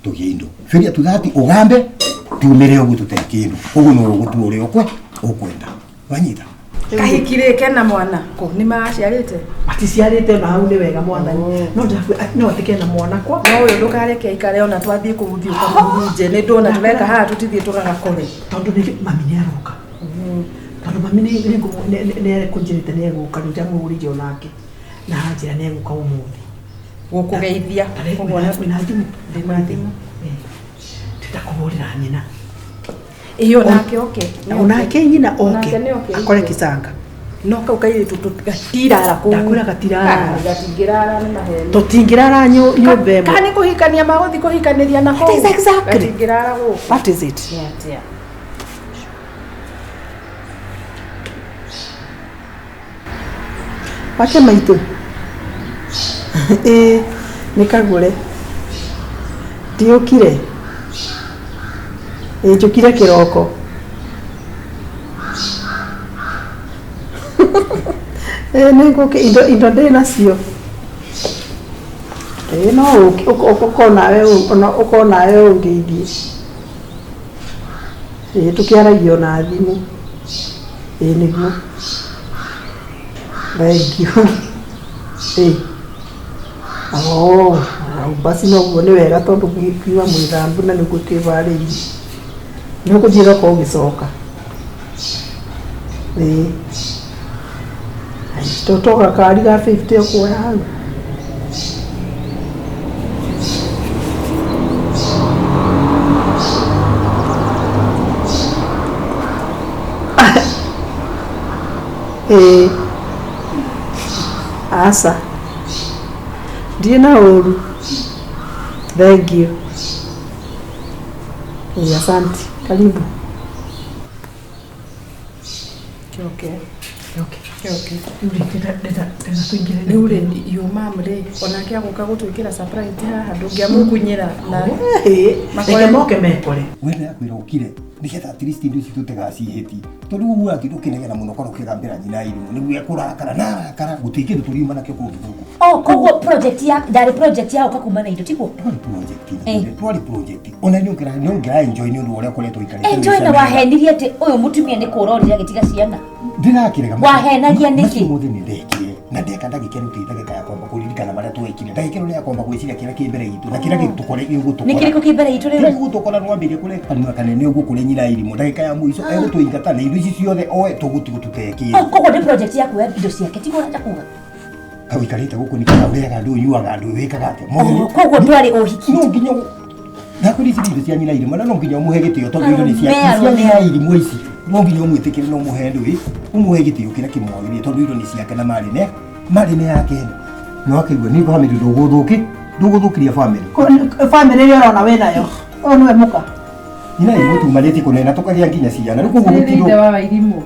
tũgĩe indo. Bĩria tuthati ũgambe tumĩre ũguo tũtarĩ kĩndũ. Ũguo no ũgũtua ũrĩa ũkwenda. Wanyita? Kahiki rĩ kena mwana kũ nĩ maraciarĩte. Maticiarĩte na hau nĩ wega mwathani, no ndakwĩra no atĩ kena mwana kwa. No ũyũ ndũkareke aikare ona twathiĩ kũu thiĩ ũkamũhunje nĩ ndona tũreka haha tũtithiĩ tũgagakore. Tondũ nĩ mami nĩ aroka, tondũ mami nĩ ekũnjĩrĩte nĩ egũka, rĩu ndamũhũrĩire onake na aranjĩra nĩ egũka ũmũthĩ Gũkũgeithia. Ũguo wĩna thimũ. Ndĩna thimũ. Ndĩrenda kũhũrĩra nyina. Ĩĩ onake oke. Onake nyina oke. Onake nĩ oke. Akore kicanga. No kau kairĩtu gatirara kũu. Ndakwĩra gatirarara. Ah, gatingĩrara nĩ maheni. Tũtingĩrara nyũmba ĩmwe. Kana nĩ kũhikania magũthiĩ kũhikanĩria na kũu. That is exactly. Gatingĩrara gũkũ. That is it. Nĩ atĩa? Wake maitũ. Ĩĩ nĩ kagũre. Ndiũkire. Ĩĩ njũkire kĩroko. Ĩĩ nĩ ngũke indo indo ndĩ nacio. Ĩĩ no ũke ũkorwo nawe ũkorwo nawe ũngeithie. Ĩĩ tũkĩaragia ona thimũ. Ĩĩ nĩguo. Thengiũ. Ĩĩ. Oo, hau basi noguo nĩ wega tondũ kiuma mwĩthambu na nĩguo twĩharĩirie. Nĩ ũkũnjĩra okorwo ũgĩcoka. Ĩĩ. To to gakari ga 50 ũkuoya hau. Ĩĩ. Aca. Ndirĩ na ũru. Thengiũ. Ĩĩ asante. Karibu. Okay. Okay. Okay. Rĩu rĩ, ndĩrenda tũingĩre. Rĩu rĩ, yo mam rĩ, onake agũka gũtwĩkĩra surprise haha ndũngĩamũkunyĩra na Ĩĩ, Makore- reke moke mekore. We ndakwĩra ũkire nĩgetha at least indo ici tũtigacihĩtie tondũ ũguo ũrathiĩ ũkĩnegena mũno korwo ũkĩgambĩra nyina irimũ nĩguo ekũrakara na arakara gũtirĩ kĩndũ tũriuma nakĩo kũndũ gũkũ. Oh, koguo project ya ndarĩ project ya ũka kuma na indo tiguo? Twarĩ project twarĩ project ona nĩ ũngĩra nĩ ũngĩra enjoy nĩ ũndũ wa ũrĩa ũkoretwo ũikarĩte. Enjoy na wahenirie atĩ ũyũ mũtumia nĩ kũra orire agĩtiga ciana. Ndĩrakĩrega. Wahenagia nĩkĩ? Macio mothe nĩ ndekire na ndeka ndagĩka ĩno ti ndagĩka ya kwamba kũririkana marĩa twekire. Ndagĩka ĩno nĩ ya kwamba gwĩciria kĩrĩa kĩ mbere itũ na kĩrĩa gĩgũtũkora gĩgũtũkora. Nĩ kĩrĩkũ kĩ mbere itũ Kĩrĩa rĩu? gĩgũtũkora nĩwambĩrĩria kũrĩa kanua kanene ũguo kũrĩ nyina irimũ ndagĩka ya mũico egũtũingata na indo ici ciothe oe tũgũtigwo tũtekĩte. Oh, koguo nĩ project ya kuoya indo ciake tiguo ũrenda kuga? Kau ikarĩte gũkũ nĩkĩ ũrĩaga ndũ ũnyuaga ndũ wĩkaga atĩa? Mothe Oh, koguo ndwarĩ ũhiki. No nginya ndakwĩra ici nĩ indo cia nyina irimũ na no nginya ũmũhe gĩtĩo tondũ indo nĩ cia Arũme, nĩ cia nyina arũme. irimũ ici no nginya ũmwĩtĩkĩre na ũmũhe ndũĩ ũmũhe gĩtĩo kĩrĩa kĩmwagĩrĩire tondũ indo nĩ ciake na marĩ ne marĩ nĩ yake no akĩigua nĩ family ndũgũthũki ndũgũthũkĩria family. Family ĩrĩa ũrona wĩ nayo. Ũyũ nĩwe mũka. Nyina irimũ tumanĩtie kũnena tũkagĩa nginya ciana rĩu koguo Rĩrĩ gũtirĩ ithe wa Wairimũ.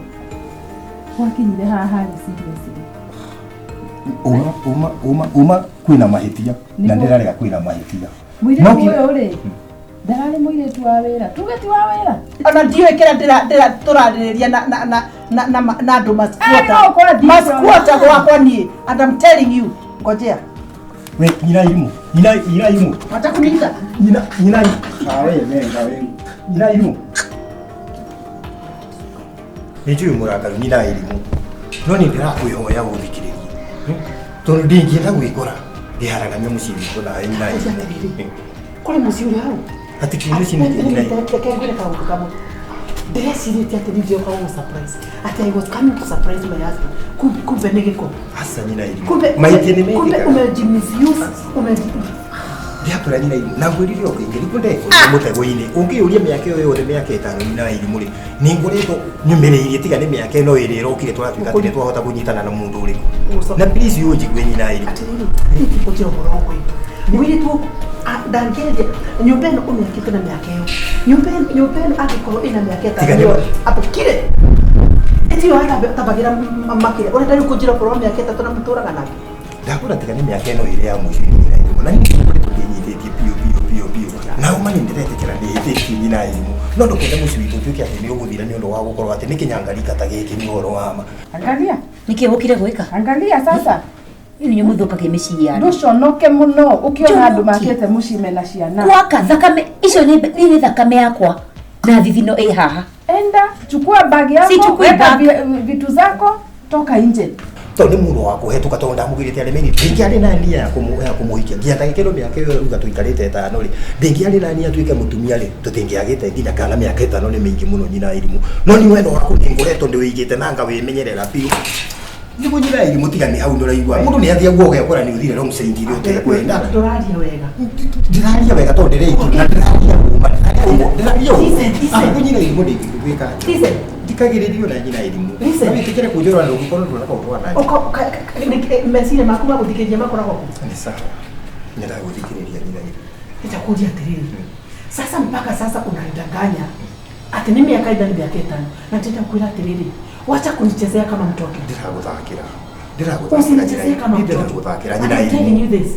Gwakinyire haha harĩ seriously. uma uma uma uma kwĩna mahĩtia na Nĩguo. ndĩrarega kwĩna mahĩtia. Mũirĩtu No nginya- ũyũ rĩ, ndararĩ mũirĩtu wa wĩra. Tuge ti wa wĩra. Ona ndiũĩ kĩrĩa ndĩra tũrarĩrĩria na na na na na na andũ Ah, no, ũkorwo thiĩ masquota gwakwa niĩ and I'm telling you ngojea. We nyina irimũ nyina nyina irimũ Wataka kuniita? nyina nyina awe nenga we nyina irimũ nĩ njũĩ mũrakaru nyina irimũ no nĩ ndĩrakwĩhoya ũthikĩrĩrie tondũ ndingĩenda gwĩkora ngĩharagania mũciĩ witũ nawe nyina irimũ. Kũrĩ mũciĩ ũrĩ hau. Atĩ kĩ mũciĩ nĩ nyina irimũ. Reke ngwĩre kaũndũ kamwe. Ndĩrecirĩtie atĩ niĩ ndĩroka gũgũ surprise. Atĩ I was coming to surprise my husband. Kumbe kumbe nĩ gĩko. Aca nyina irimũ Kumbe mahĩtia nĩ kumbe mekĩkaga. umejimisuse umeji Ndĩrakwĩra nyina irimũ na ngwĩrire o kaingĩ nĩguo ndekorire mũtego-inĩ ũngĩyũria mĩaka ĩyo yothe mĩaka ĩtano nyina wa irimũ rĩ nĩ ngoretwo nyũmĩrĩirie tiga nĩ mĩaka ĩno ĩrĩ ĩrokire tũratuĩka atĩ nĩ twahota kũnyitana na mũndũ ũrĩkũ na please ũnjigue nyina wa irimũ. Atĩrĩrĩ, niĩ ndikũnjĩra ũhoro wa ũgwĩtwo. Mũirĩtu ndangĩendia nyũmba ĩno ũmĩakĩte na mĩaka ĩyo. Nyũmba ĩno nyũmba ĩno angĩkorwo ĩna mĩaka ĩtano Tiga nĩ- nĩyo atũkire. Ĩtiyo atambagĩra makĩria. Ũrenda rĩu kũnjĩra ũhoro wa mĩaka ĩtatũ na mũtũraga nake. Ndakũra tiga nĩ mĩaka ĩno ĩrĩ ya mũico nyina irimũ na niĩ ngoretwo ndĩnyitĩtie biũ biũ biũ biũ na uma nĩ ndĩretĩkĩra ndĩhĩtĩtie nyina irimũ no ndũkende mũciĩ witũ ũtuĩke atĩ nĩ ũgũthira nĩ ũndũ wa gũkorwo atĩ nĩ kĩnyangarika ta gĩkĩ nĩ ũhoro wa ma. Angalia, Nĩkĩ ũkire gwĩka? angalia sasa. Inyuĩ nĩ mũthũkagia mĩciĩ ya andũ. Ndũconoke mũno ũkĩona andũ Njonoke. makĩte mũciĩ mena ciana. Gwaka thakame icio nĩ nĩ thakame yakwa na thithino ĩ haha. Enda, chukua bag yako, Sichukui weka bag. vitu zako, toka nje. Tondũ nĩ mũndũ wa kũhetũka tondũ ndamũgĩrĩte aremeni ndingĩarĩ na nia ya kũmũhikia nginya ndagĩka ĩno mĩaka ĩyo ruga tũikarĩte ĩtano rĩ ndingĩarĩ na nia atuĩke mũtumia rĩ tũtingĩagĩte nginya kana mĩaka ĩtano nĩ mĩingĩ mũno nyina irimũ no nĩ wendo waku nĩ ngoretwo ndĩwĩigĩte na ngawĩmenyerera biũ nĩguo nyina irimũ tiga nĩ hau ndũraigua mũndũ nĩ athiagwo ũgekora nĩ ũthire wrong side iria ũtekwenda. Ndũraria wega. Ndĩraria wega tondũ ndĩreitũ na ndĩraria ũma ndĩraria ũma Listen, listen. ũguo nyina irimũ ndĩngĩgwĩka atĩa. Listen. Thikagĩrĩrio na nyina irimũ Listen. na wĩtĩkĩre kũnjũra na ũngĩkorwo ndũrona kaũndũ wa nani. Meciria maku ma gũthikĩrĩria makoragwo kũ? Ni sawa. Nyendaga gũthikĩrĩria nyina irimũ. Nitakuja atĩrĩrĩ. Sasa mpaka sasa unanidanganya ati ni miaka ina ni miaka ĩtano na nitakwĩra atĩrĩrĩ, wacha kunichezea kama mtoto. Ndĩragũthakĩra. Ndĩragũthakĩra nyina Usinichezee kama irimũ. mtoto. Ndĩragũthakĩra nyina I'm telling irimũ. you this.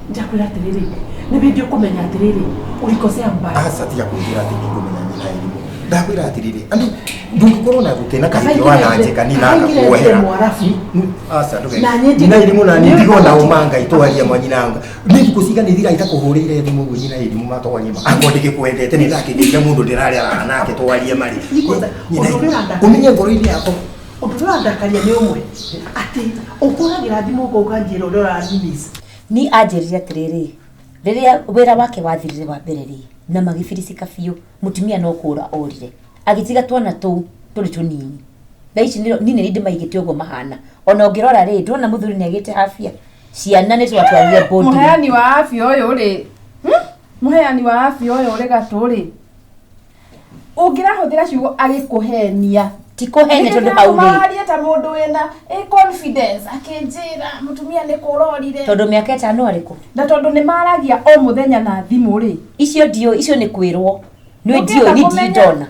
Nitakwĩra atĩrĩrĩ, nĩ hĩndĩ ũkũmenya atĩrĩrĩ, ulikosea mbaya. Aca tiga kũnjĩra atĩ nĩngũmenya nyina irimũ. Ndakwĩra atĩrĩrĩ, andũ ndũngĩkorwo na gũkena kahiki wananjĩka ni na ngakuohera. Mwarabu. Aca ndũge. Na niĩ ndi- Nyina irimũ na niĩ ndigona ũma Ngai twaria mwa nyina anga. Nĩ thikũ cigana ithira itakũhũrĩire thimũ ũguo nyina irimũ matwarie ma. Angorwo ndĩgĩkwendete nĩ ndakĩgĩire mũndũ ndĩrarĩaraga nake twarie marĩ. Nĩ kwanza, Nyina ũndũ ũrĩa irimũ. ũrandakaria- Ũmenye ngoro-inĩ yakwa. Ũndũ ũrĩa ũrandakaria nĩ ũmwe atĩ ũkũragĩra thimũ ũkanjĩra ũrĩa ũrani-miss. Ni anjĩrire atĩrĩrĩ, rĩrĩa wĩra wake wathirire wa mbere rĩ, na magĩbiricika biũ, mũtumia no kũra orire agĩtiga twana tũu tũrĩ tũnini. Thaa ici nĩ nĩ ndĩmaigĩte ũguo mahana, ona ũngĩrora rĩ, ndĩrona mũthuri nĩ agĩte habia, ciana nĩ twatwarire boarding. Mũheani wa afya ũyũ rĩ, Mũheani wa afya ũyũ ũrĩ gatũ rĩ, ũngĩrahũthĩra ciugo agĩkũhenia. Ti kũhenia tondũ hau rĩ, warie ta mũndũ wĩna confidence akĩnjĩra mũtumia nĩ kũrorire. Tondũ mĩaka 5 arĩ kũ? Na tondũ nĩ maragia o mũthenya na thimũ rĩ. Icio ndiũ, icio nĩ kwĩrwo nĩ ndiũ. Ndũngĩenda Ni kũmenya. ndirĩ ndona,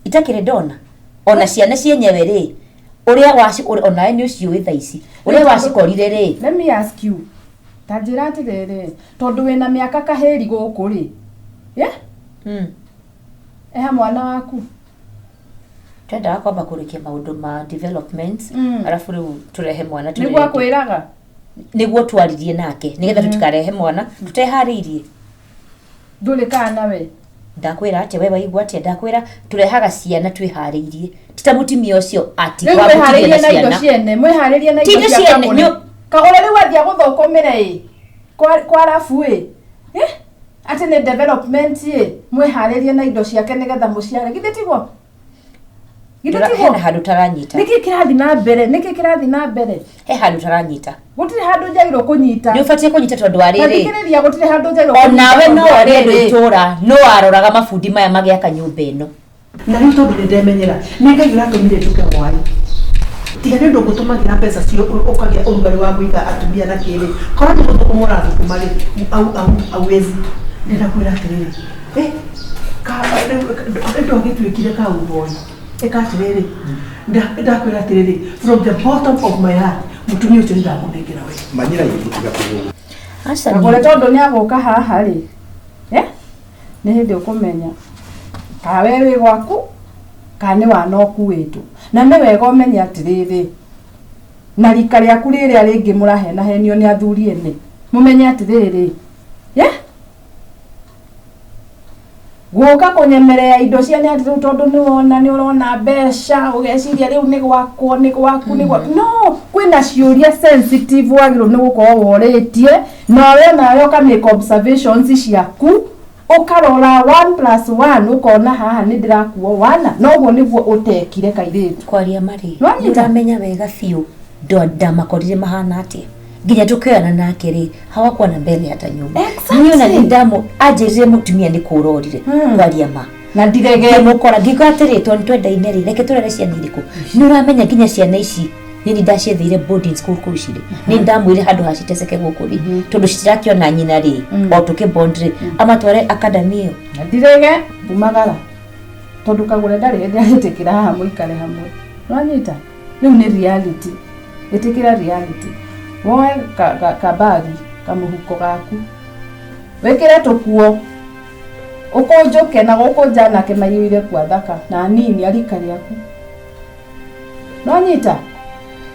itakĩrĩ ndona ona ciana cienyewe rĩ, ũrĩa waci onawe nĩ ũciũĩ thaa ici ũrĩa wacikorire rĩ. Let me ask you, ta njĩra atĩrĩrĩ, tondũ wĩna mĩaka kahĩri gũkũ rĩ, yeah? Eha mwana waku? Twendaga kwamba kũrĩkia maũndũ ma development, arabu rĩu tũrehe mwana. Nĩguo Tũrehe akwĩraga. Nĩguo twaririe nake nĩgetha tũtikarehe mwana tũteharĩirie. Ndũrĩ kana we. Ndakwĩra atĩa, we waigua atĩa? Ndakwĩra tũrehaga ciana twĩharĩirie, ti ta mũtumia ũcio ati Rĩu wa gũtigwo mwĩharĩrie na na indo ciana. ciene, mwĩharĩrie na Ti indo indo cia ciene, kagũre. Kagũre rĩu athiĩ gũthũkũmĩra ĩ kwa rabu ĩ. Eh? Atĩ nĩ development ĩ, mwĩharĩrie na indo ciake nĩgetha mũciare, githĩ tiguo? Githĩ tiguo? Hena handũ taranyita. Nĩkĩ kĩrathiĩ na mbere? Nĩkĩ kĩrathiĩ na mbere? He handũ taranyita. Gũtirĩ handũ njagĩrĩirwo kũnyita. Nĩ ũbatiĩ kũnyita tondũ wa rĩrĩ. Tathikĩrĩria, gũtirĩ handũ njagĩrĩirwo. Onawe no ũrĩ andũ itũra no aroraga mabundi maya magĩaka nyũmba ĩno. Na rĩu tondũ nĩ ndemenyera, nĩ Ngai ũratũmire nduke hwaĩ, tiga nĩ ũndũ ngũtũmagĩra mbeca cio ũkagĩa ũrugarĩ wa kũiga atumia na kĩrĩ, korwo nĩ gũthũkũma ũrathũkũma rĩ, au au auwezi. Ndĩrenda kwĩra atĩrĩrĩ, eh, rĩu ndwagĩtuĩkire kauboi, ĩka atĩrĩrĩ, ndakwĩra atĩrĩrĩ, from the bottom of my heart, mũtumia ũcio nĩ ndamũnengera we. Manyira irimũ tiga kũgũrũ. Aca. Kagũre tondũ nĩ agũka haha rĩ, eh? Nĩ hĩndĩ ũkũmenya kana we wĩ gwaku kana nĩ wana ũkuĩtwo. Na nĩ wega ũmenye atĩrĩrĩ, na rika rĩaku rĩrĩa rĩngĩ mũrahenahenio nĩ athuri ene, mũmenye atĩrĩrĩ, yeah? Gũka kũnyemerera indo cia nĩ atĩ rĩu tondũ nĩ wona nĩ ũrona mbeca ũgeciria rĩu nĩ gwakwo, nĩ gwaku, nĩ gwaku. No kwĩna ciũria sensitive wagĩrĩirwo nĩ gũkorwo worĩtie, nawe nawe ũka make observations ciaku, ũkarora 1 plus 1 ũkona haha nĩ ndĩrakuo wana, noguo nĩguo ũtekire kairĩtu. Kwaria marĩ Nĩwanyita? nĩũramenya wega biũ ndamakorire mahana atĩa nginya tũkĩoyana nake rĩ, hawakuwa na mbele hata nyuma. Exactly. Niĩ ona nĩ ndamu anjĩrire mũtumia nĩ kũrorire. Kwaria ma na ndirege. Ngĩmũkora ngiuga atĩrĩ, tondũ nĩtwendaine rĩ, reke tũrere ciana irĩkũ. Nĩ ũramenya nginya ciana ici nĩ ndaciethĩire boarding school kũu cirĩ, nĩ ndamwĩre handũ haciteceke gũkũ rĩ, tondũ citirakĩona nyina rĩ, o tũkĩbond rĩ, amatware academy ĩyo. Na ndirege umagara tondũ kagũre ndarĩ hĩndĩ arĩtĩkĩra haha mũikare hamwe. Nĩwanyita? Rĩu nĩ reality, ĩtĩkĩra reality, woe kabagi kamũhuko gaku wĩkĩre tũkuo ũkũnjũke na gũkũ nja nake maiyũire kua thaka na nini arika rĩaku. Nĩwanyita?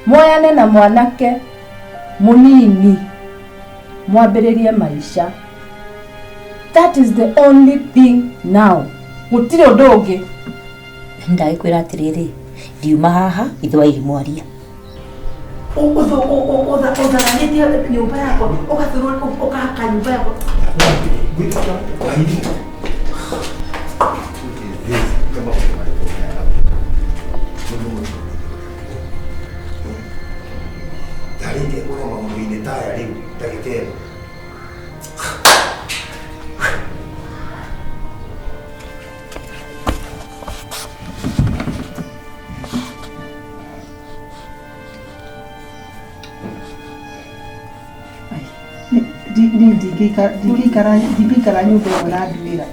Moyane na mwanake mũnini mwambĩrĩrie maica. That is the only thing now, gũtirĩ ũndũ ũngĩ. Ndagĩkwĩra atĩrĩrĩ, ndiuma haha ithe wa irimũ aria. Ũtharanĩtie nyũmba yakwa, ũgathurwo ũkahaka nyũmba yakwa. Wairimũ. Tarĩtie kũrora maũndũ-inĩ taya rĩu ndagĩka ĩno. Niĩ ndingĩikara nyũmba ĩyo na nduĩra.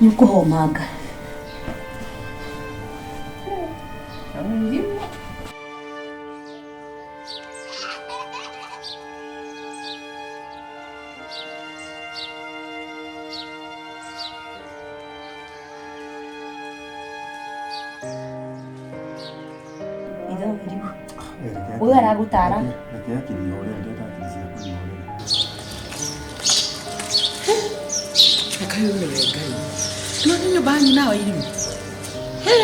Nĩ ũkũhomanga. Ithe Wairimu. Ũyũ aragũtara. Reke akiri ihorere, ndĩrenda akiri ciaku ihorere. Reke nĩwe Ngai. Ĩno nĩ nyũmba ya nyina wa Irimũ. He!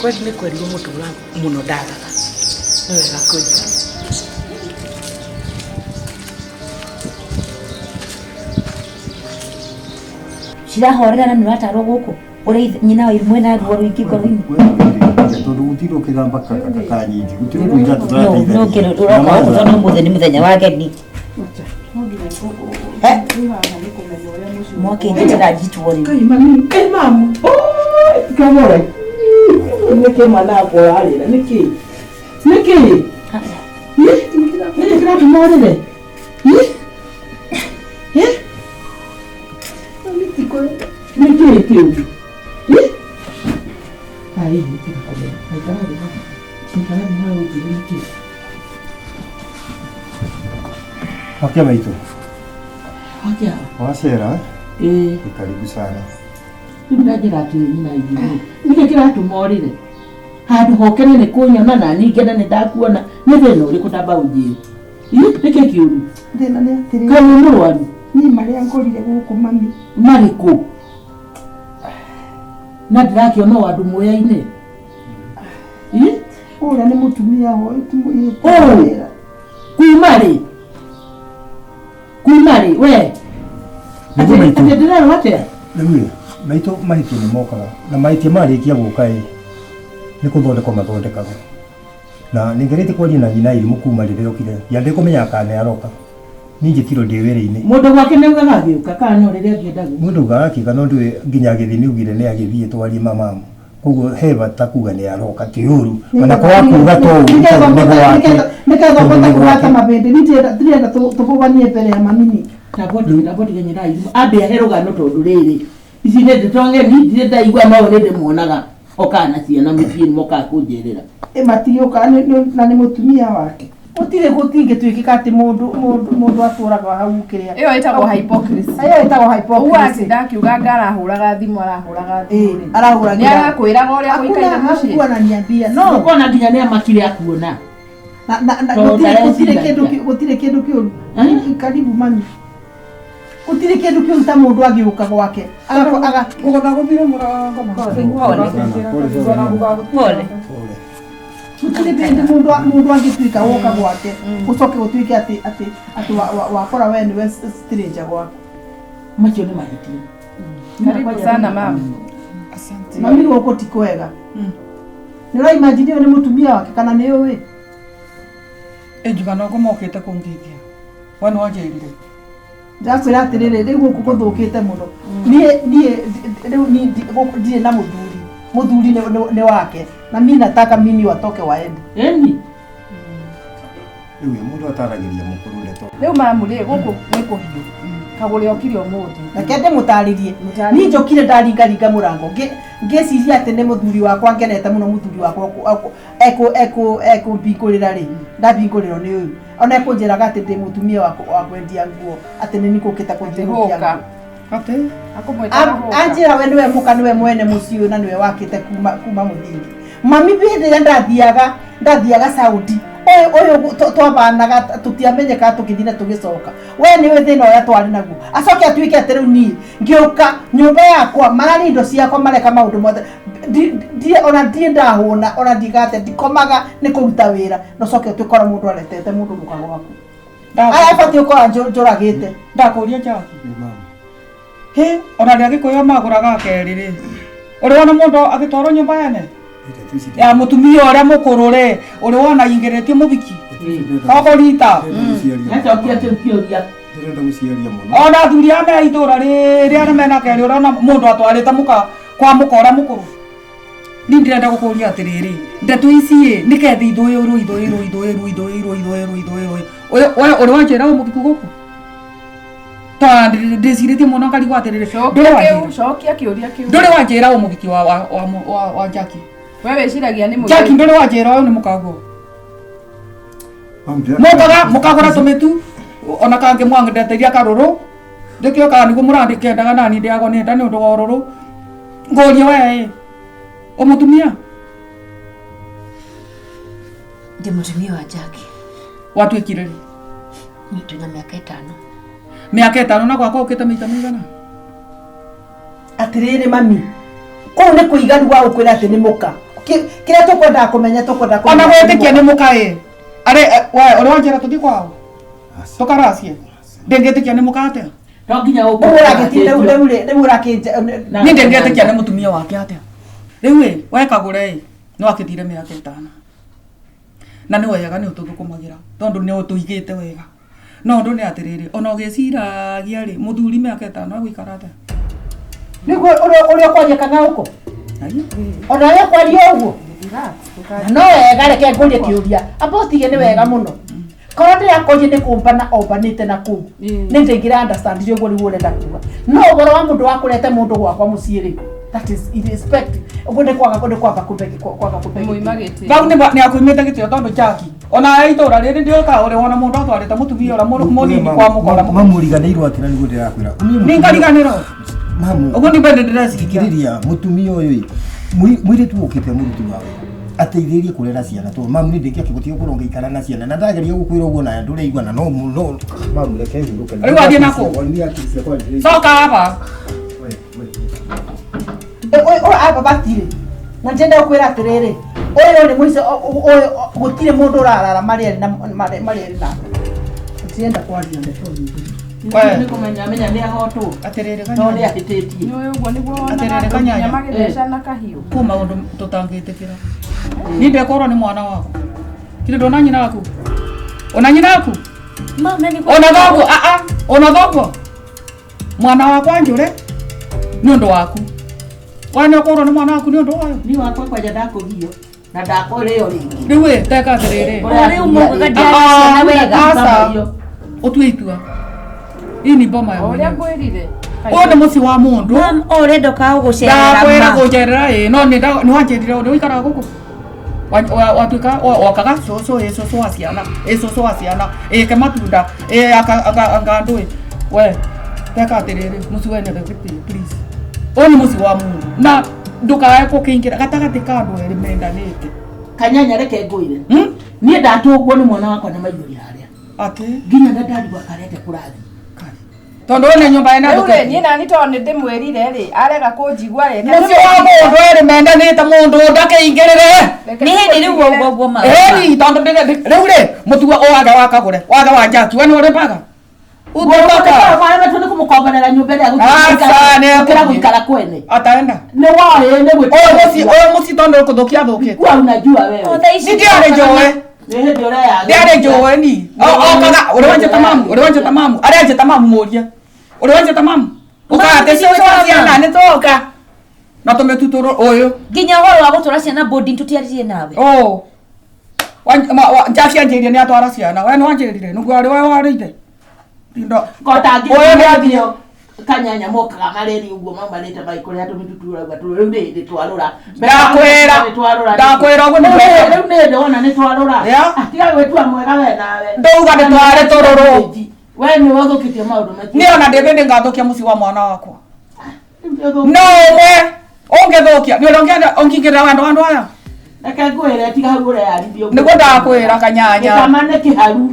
Kweli nĩ kwerirwo mũtũra mũno ndagaga. Nĩ wega kũiga. Cirahorera na nĩ ũratarwo gũkũ. Ũrĩa nyina wa Irimũ ena ruo rũingĩ ngoro-inĩ. Tondũ gũtirĩ ũkĩgamba kanyinji gũtirĩ ũndũ ira No, no kĩrũ ũroka gũkũ tondũ ũmũthĩ nĩ mũthenya wa ageni. Mwakĩnjĩtĩra njitwo rĩu. Kai mami, kai mamu. Oi, kamore. Nĩkĩ mwana wakwa ũrarĩra? Nĩkĩ? Nĩkĩ? Nĩkĩ kĩratũma ũrĩre? Nĩkĩ kĩu? Ai, nĩkĩ kũmenya? Aikara thĩ hau. Aikara thĩ hau ũnjĩre nĩkĩ. Wakia maitũ. Wakia. Wacera. Ĩĩ. Ni karibu sana. Rĩu ndanjĩra atĩrĩ nyina ithuĩ. Nĩkĩ kĩratũma ũrĩre? Handũ hokene nĩ kũnyona na niĩ ngene nĩ ndakuona. Nĩ thĩna ũrĩkũ ndamba ũnjĩre? Ĩ, nĩkĩ kĩũru? Thĩna nĩ atĩrĩrĩ. Kaĩ wĩ mũrwaru? Niĩ marĩa ngorire gũkũ mami. Marĩkũ? Na ndĩrakĩona o andũ moyaine. Ĩ? Ũrĩa nĩ mũtumia ũyũ ti mũirĩtu. Ũũ. Kuma rĩ? Kuma rĩ we? Nĩguo maitũ. Atĩ ndĩrerwo atĩa? Rĩu ĩ, maitũ mahĩtia nĩ mokaga na mahĩtia marĩkia gũka ĩ nĩ kũthondekwo mathondekagwo na nĩ ngeretie kwaria na nyina Irimũ kuma rĩrĩa okire ndiandĩ kũmenyaga kana nĩ aroka niĩ njĩtirwo ndĩ wĩra-inĩ. Mũndũ gwake nĩ augaga agĩũka kana no rĩrĩa angĩenda gũka? Mũndũ augaga akĩũka no ndũĩ nginya agĩthiĩ nĩ augire nĩ agĩthiĩ twarie mamamu koguo he bata kuga nĩ aroka ti ũru ona kwaga kuga to ũru tondũ nĩ gwake. Nĩgetha Tondũ ũhote nĩ kũgwata gwake. mabĩndĩ ndirenda tũbũbanie mbere ya mamini. Ndambo ndige nyina Irimũ ambe ahe rũgano tondũ rĩrĩ ici nĩ ndeto ng'eni ndirĩ ndaigua no nĩ ndĩmuonaga okaga na ciana mũciĩ mokaga kũnjerera. Ĩ matigĩũkaga na nĩ mũtumia wake. Gũtirĩ gũtingĩtuĩkĩka atĩ mũndũ mũndũ mũndũ atũraga hau kĩrĩa. Ĩyo ĩtagwo hypocrisy. Ĩyo ĩtagwo Ũguo hypocrisy. atinda akiuga anga arahũraga thimũ arahũraga thimũ rĩ. Arahũraga. Nĩ arakwĩraga ũrĩa gũikaire mũciĩ. Hakuna ananiambia no. Ũkona nginya nĩ amakire akuona. Na na na Tondũ gũtirĩ gũtirĩ ndareciria. kĩndũ gũtirĩ kĩndũ kĩũru. Karibu mami. Gũtirĩ kĩndũ kĩũru ta mũndũ agĩũka gwake. Aga aga Ũgũtha gũthire mũrango. Pole. Gũtirĩ hĩndĩ mũndũ mũndũ angĩtuĩka woka gwake ũcoke gũtuĩke atĩ atĩ atĩ wakora we nĩwe stranger gwaku. Macio nĩ mahĩtia. Karibu sana mama. Asante. Mami gũkũ ti kwega. Nĩ ũraimagine ũyũ nĩ mũtumia wake kana nĩ ũĩ? Ĩ njuga no mokĩte kũngeithia. We nĩ wanjĩrire. Ndakwĩra atĩrĩrĩ rĩu gũkũ gũthũkĩte mũno. Niĩ niĩ rĩu niĩ gũkũ ndirĩ na mũthuri. Mũthuri nĩ wake. Na mimi nataka mimi watoke waende. Eni. Rĩu ĩ, mũndũ ataragĩria mũkũrũ ndeto. Rĩu mamu rĩ gũkũ nĩ kũhiũ. Kagũre okire ũmũthĩ. Reke ndĩmũtarĩrie. Niĩ njũkire ndaringaringa mũrango ngĩciria atĩ nĩ mũthuri wakwa ngenete mũno mũthuri wakwa ekũmbingũrĩra rĩ ndambingũrĩrwo nĩ ũyũ ona ekũnjĩraga atĩ ndĩ mũtumia wa kwendia nguo atĩ nĩ nikũkĩte kũnjĩrũkia Hũka. Atĩ? Akũmwĩtaga hũka. Anjĩra we nĩwe mũka nĩwe mwene mũciĩ ũyũ na nĩwe wakĩte kuma mũthingi. Mami hĩndĩ ĩrĩa ndathiaga Saudi ũyũ ũyũ twabanaga tũtiamenyekaga tũkĩthiĩ na tũgĩcoka we nĩwe thĩna ũrĩa twarĩ naguo acoke atuĩke atĩ rĩu niĩ ngĩũka nyũmba yakwa mararĩ indo ciakwa mareka maũndũ mothe ona ndirĩ ndahũna ona ndigate ndikomaga nĩ kũruta wĩra na ũcoke ũtuĩke ũrĩa mũndũ aretete mũndũ mũka gwaku arabatiĩ gũkorwo njũragĩte. Ndakũria Jackie. Hĩ, ona rĩa Gĩkũyũ magũraga kerĩ rĩ. Ũrĩ wona mũndũ agĩtwarwo nyũmba yene? Ya mũtumia ũrĩa mũkũrũ rĩ, ũrĩ wona aingĩrĩtie mũthiki? Ogũrita. Nacokia kĩu kĩũria. Ndĩrenda gũciaria mũno. Ona athuri aya me itũra rĩrĩ arĩa mena kerĩ ũrona mũndũ atwarĩte mũka kwa mũka ũrĩa mũkũrũ. Niĩ ndĩrenda gũkũria atĩrĩrĩ, ndeto ici ĩ, nĩkethe ithũĩrwo ithũĩrwo ithũĩrwo ithũĩrwo ithũĩrwo ithũĩrwo. We ũrĩ wanjĩra wĩ mũthiku gũkũ? Ta ndĩcirĩtie mũno ngarigwo atĩrĩrĩ, ndũrĩ wanjĩra. Cokia kĩũria kĩu. Ndũrĩ wanjĩra ũ mũhiki wa Jackie. We wĩciragia nĩ Jackie mũirĩtu. ndũrĩ wanjĩra ũyũ nĩ mũkaguo. Mũkaga mũkagũra tũmĩtu ona kangĩ mwandeteria karũrũ ndĩkĩo kana nĩguo mũrandĩkendaga nani ndĩagwo nĩ nda nĩ ũndũ wa ũrũrũ ngũrie we ĩ ũmũtumia Ndĩ mũtumia wa Jackie. Watuĩkire rĩ? Twĩna mĩaka 5. Mĩaka 5 na gwakwa ũkĩte maita maigana? Atiriri mami, kũu nĩ kũiganu gwa gũkwĩra atĩ nĩ mũka. Kĩrĩa tũkwendaga kũmenya tũkwendaga Ona kũmenya atĩ nĩ gwĩtĩkia mũka. nĩ mũka ĩ arĩ we ũrĩ wanjĩra tũthiĩ kwao tũkaracie ndĩngĩtĩkia nĩ mũka atĩa? No nginya Rĩu ũragĩti rĩu rĩu rĩu ũrakĩnja Niĩ ndĩngĩtĩkia nĩ mũtumia wake atĩa? Rĩu ĩ wekagũre ĩ nĩ wakĩthire mĩaka 5 na nĩ wega nĩ ũtũthũkũmagĩra tondũ nĩ ũtũigĩte wega no ũndũ nĩ atĩrĩrĩ ona ũgĩciragia rĩ mũthuri mĩaka 5 egũikara atĩa? Nĩguo ũrĩa ũkwaria kang'aũkũ ona ũrĩa ũkwaria ũguo na no wega reke ngũrie kĩũria amba ũtige nĩ wega mũno korwo ndĩrakũria nĩ kũmbana ombanĩte na kũu nĩ ndĩngĩra understand ũguo nĩguo ũrenda kuga no ũhoro wa mũndũ wa kũrete mũndũ gwakwa mũciĩ rĩ that is irrespect ũguo nĩ kwaga nĩ kwamba kũmbe kwaga kũmbe Mũima gĩtĩo. Vau nĩ akuimĩte gĩtĩo tondũ Jackie ona itũra rĩrĩ ndĩũka ũrĩ wona mũndũ atwarĩte mũtumia ũrĩa mũnini kwa mũkora Mamũriganĩirwo atĩ na nĩguo ndĩrakwĩra. Nĩ ngariganĩrwo. Mamu. Ũguo nĩ mbende ndĩreciria. Thikĩrĩria mũtumia ũyũ ĩ mũirĩtu ũkĩte mũruti wa wĩra ateithĩrĩrie kũrera ciana tondũ mamu nĩ ndĩkĩa kĩgũtiga gũkorwo ngĩikara na ciana na ndageria gũkwĩra ũguo na ndũraigua na no no mamu reke hurũke. Rĩu wathiĩ nakũ? Coka haha. Ũyũ aba batirĩ na ndĩrenda gũkwĩra atĩrĩrĩ ũyũ nĩ mũico ũyũ gũtirĩ mũndũ ũrarara marĩ erĩ na marĩ erĩ nake ndĩrenda kwaria ndeto nyingĩ. We. Nĩ kũmenya menya nĩ ahotwo. Atĩrĩrĩ No nĩ kanyanya. ahĩtĩtie. Nĩ ũĩ ũguo nĩguo wonaga Atĩrĩrĩ, andũ kanyanya. nginya magĩthecana kahiũ. Kwĩ maũndũ tũtangĩtĩkĩra. Niĩ ndekorwo nĩ mwana waku. Kile ndona nyina waku. Ona nyina waku? Mama nĩ Ona thoguo a a ona thoguo. Mwana wakwa njũre nĩ ũndũ waku. We nĩ ũkorwo nĩ mwana waku nĩ ũndũ wayo. Niĩ wakwa kwanja ndakũgio na ndakũrĩo rĩngĩ. Rĩu ĩ teka atĩrĩrĩ. O rĩu mũgaga ndiarĩ ciana wega. Aca. Ũtue itua. Hii ni boma ya O ũrĩa mwenyewe. ngwĩrire. Ũyũ nĩ mũciĩ wa mũndũ. Mam, o ũrenda ũkaga gũgũcerera Ndakwĩra ma. gũnjerera ĩ no nĩ wanjĩrire nĩ ũikaraga gũkũ. Watuĩka wakaga cũcũ ĩ cũcũ wa ciana ĩ cũcũ wa ciana ĩ ke matunda ĩ anga andũ ĩ we teka atĩrĩrĩ mũciĩ wene gĩtĩo please. Ũyũ nĩ mũciĩ wa mũndũ na ndũkae gũkĩingĩra gatagatĩ ka andũ erĩ mendanĩte. Kanyanya reke ngwĩre. Hmm? Niĩ ndatũngwo nĩ mwana wakwa na maithori harĩa. Atĩ Nginya na ndarigwo akarete kũrathiĩ. tondũ ũyũ nĩ nyũmba ĩna Rĩu rĩ, niĩ nani tondũ nĩ ndĩmwĩrire rĩ, arega kũnjigua rĩ. Mũciĩ wa mũndũ erĩ mendanĩte mũndũ ndakĩingĩrĩre. Nĩ hĩndĩ rĩu ũguo ũguo ma. Ĩni tondũ rĩu rĩ mũtua wage wa kagũre wage wa Jackie we nĩ ũrĩ baga. Utatoka. Maremetwo nĩ kũmũkomborera nyũmba ĩrĩa Aca, nĩ gũkĩra ekũthiĩ. gũikara kwene. Ataenda. Nĩ woĩ nĩ Ũyũ mũciĩ ũyũ mũciĩ tondũ kũthũkia athũkĩte. Kwa unajua wewe. O thaa ici Ni ndiarĩ njũĩ. Nĩ hĩndĩ ũreyaga. Ndiarĩ njũĩ ni. Okaga ũrĩ wanjĩta mamu ũrĩ wanjĩta mamu arĩa anjĩta mamu mũrie. Ũrĩ wanjĩta mamu. Ũkaga atĩ cũcũ wa ciana nĩ tũka. Na tũmĩtu tũrũ ũyũ. Nginya ũhoro wa gũtwara ciana boarding tũtiaririe nawe. Ũ. Jackie anjĩrire nĩ atwara ciana. We nĩ wanjĩrire nĩguo arĩ we warĩire. Tindo. Kota Ũyũ nĩ athiĩ. Kanyanya mokaga mareri ũguo maumanĩte maikũrĩa tũmĩtutu ũrauga tũ rĩu nĩ hĩndĩ twarũra. Ndakwĩra. Nĩ twarũra. Ndakwĩra ũguo nĩguo Rĩu rĩu nĩ hĩndĩ wona nĩ twarũra. Ya. Ah, Tiga gwĩtua mwega we nawe. Ndauga nĩ twarĩ tũrũrũ. We nĩwe ũthũkĩtie maũndũ macio. Niĩ ona ndĩ ngathũkia mũciĩ wa mwana wakwa. Rĩu nĩ ũthũkĩtie. No ũmwe ũngĩthũkia nĩ ũrĩa ũngĩingĩrĩra wendo wa andũ aya. Reke ngwĩre tiga hau ũreyarithia ũguo. Nĩguo ndakwĩra kanyanya. Gĩtama nĩ kĩharu.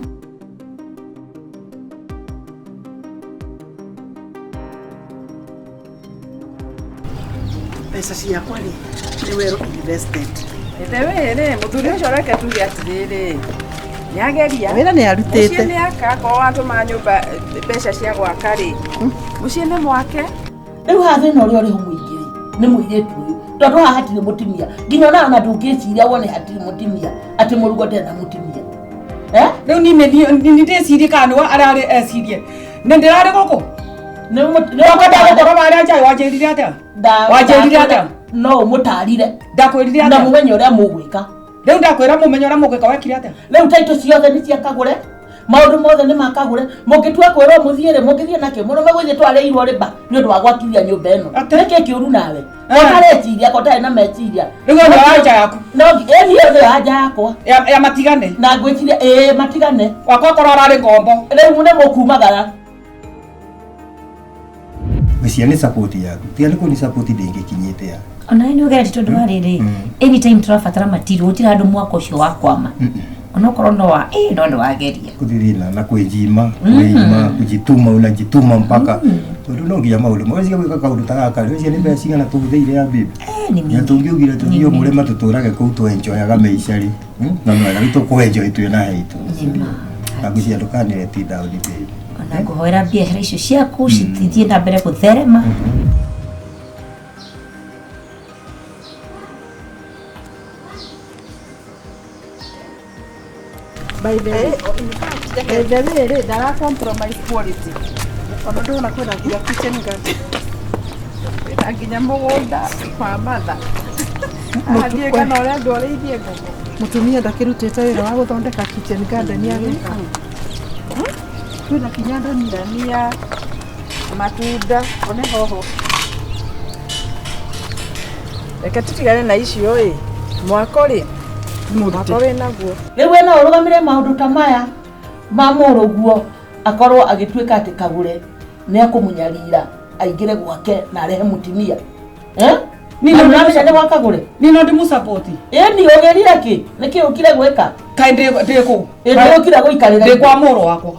Mbeca ciakwa rĩ nĩ well invested. Ithe wĩ rĩ, mũthuri ũcio reke tuge atĩrĩrĩ. Nĩageria. Wĩra nĩ Mũciĩ arutĩte. nĩ aka, akorwo watũma nyũmba mbeca cia gwaka rĩ. Mũciĩ nĩ mwake. Rĩu haha thĩna ũrĩa ũrĩ ho mũingĩ rĩ nĩ mũirĩtu ũyũ tondũ haha hatirĩ mũtumia nginya ona ona ndũngĩciria wone hatirĩ mũtumia atĩ mũrugo ndarĩ na mũtumia. Eh? Rĩu niĩ nĩ ndĩcirie kana nĩwe ararĩ ecirie. Nĩ ndĩrarĩ gũkũ. Nĩ Ndoka ndagũkorwo marĩa njai wanjĩrire atĩa? Wanjĩrire atĩa? No ũmũtarire Ndakwĩrire na atĩa? mũmenye ũrĩa mũgwĩka. Rĩu ndakwĩra mũmenye ũrĩa mũgwĩka wekire atĩa? Rĩu taitũ ciothe nĩ cia kagũre Maũndũ mothe nĩ makagũre. Mũngĩtua kwĩrwo mũthiĩ rĩ, mũngĩthiĩ nakĩ? Mũrũme gũthiĩ twarĩirwo rĩba nĩ ũndũ wa gwakithia nyũmba ĩno. Nĩkĩ kĩũru nawe? Ũtareciria, ko ũtarĩ na meciria. Rĩu ĩno anja yaku. No ĩni ĩyo nĩyo anja yakwa. Ya matigane. Na ngwĩciria ĩĩ matigane. Wakwa korwo ararĩ ngombo. Rĩu nĩ mũkumagara. Ngwĩciria nĩ support yaku. Tiga nĩ kũni support ndĩngĩkinyĩte ya. Ona nĩ ũgeretie tondũ wa rĩrĩ, anytime tũrabatara material gũtirĩ handũ mwaka ũcio wakwama. Onokorwo no wa no nĩ wageria. Kũthithina na kwĩjima, kwĩima, kujituma, unajituma mpaka. Tondũ no nginya maũndũ maweciria gwĩka kaũndũ ta gaka, weciria nĩ mbeca cigana tũhũthĩire ya bibi. Nĩ Na tũngiugire tũthiĩ o mũrĩma tũtũrage kũu twenjoyaga maica rĩ. Na mwega rĩu tũkwenjoy twĩ na haitũ. Na ngwĩciria ndũkanĩre down baby. Ona ngũhoera biacara icio ciaku cithiĩ na mbere gũtherema. By the way, by the way, rĩ, ndara compromise quality. Ona ndona kwĩna nginya kitchen garden. Kwĩna nginya mũgũnda wa matha. Athiĩ kana ũrĩa andũ arĩithie ngũkũ. Mũtumia ndakĩrutĩte wĩra wa gũthondeka kitchen garden ya gĩka. Kwĩna kinya ndania. Ndania, matunda, one hoho. Reke tũtigane na icio ĩ. Mwako rĩ, mwako wĩ naguo. Rĩu we no ũrũgamĩre maũndũ ta maya ma mũrũguo akorwo agĩtuĩka atĩ Kagũre nĩ akũmũnyarira aingĩre gwake na arehe mũtumia. Ni Na ũramenya nĩ gwa Kagũre? Ni no ndĩmũ-support. Ĩni ũgĩrire kĩ? Nĩkĩ ũkire gwĩka? Kaĩ ndĩ kũ? Ĩ ndũkire gũikarĩra. Ndĩ kwa mũrũ wakwa.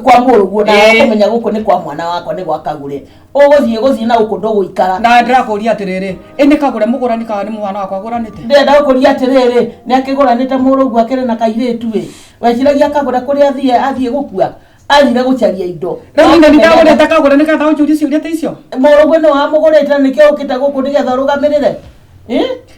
Kwa mũrũguo na kũmenya gũkũ nĩ kwa mwana wakwa nĩ gwa Kagũre. Ũgũthiĩ gũthiĩ na gũkũ ndũgũikara. Na ndĩrakũria atĩrĩrĩ, ĩ nĩ Kagũre mũgũrani kana nĩ mwana wakwa agũranĩte? Ndĩrenda gũkũria atĩrĩrĩ, nĩ akĩgũranĩte mũrũguo akĩrĩ na kairĩtu ĩ. Weciragia Kagũre kũrĩa athiĩ athiĩ gũkua? Athire gũcaria indo. Rĩu nĩ ndagũrĩte Kagũre nĩgetha ũnjũrie ciũria ta icio? Mũrũguo nĩ wamũgũrĩte nĩkĩo ũkĩte gũkũ nĩgetha ũrũgamĩrĩre?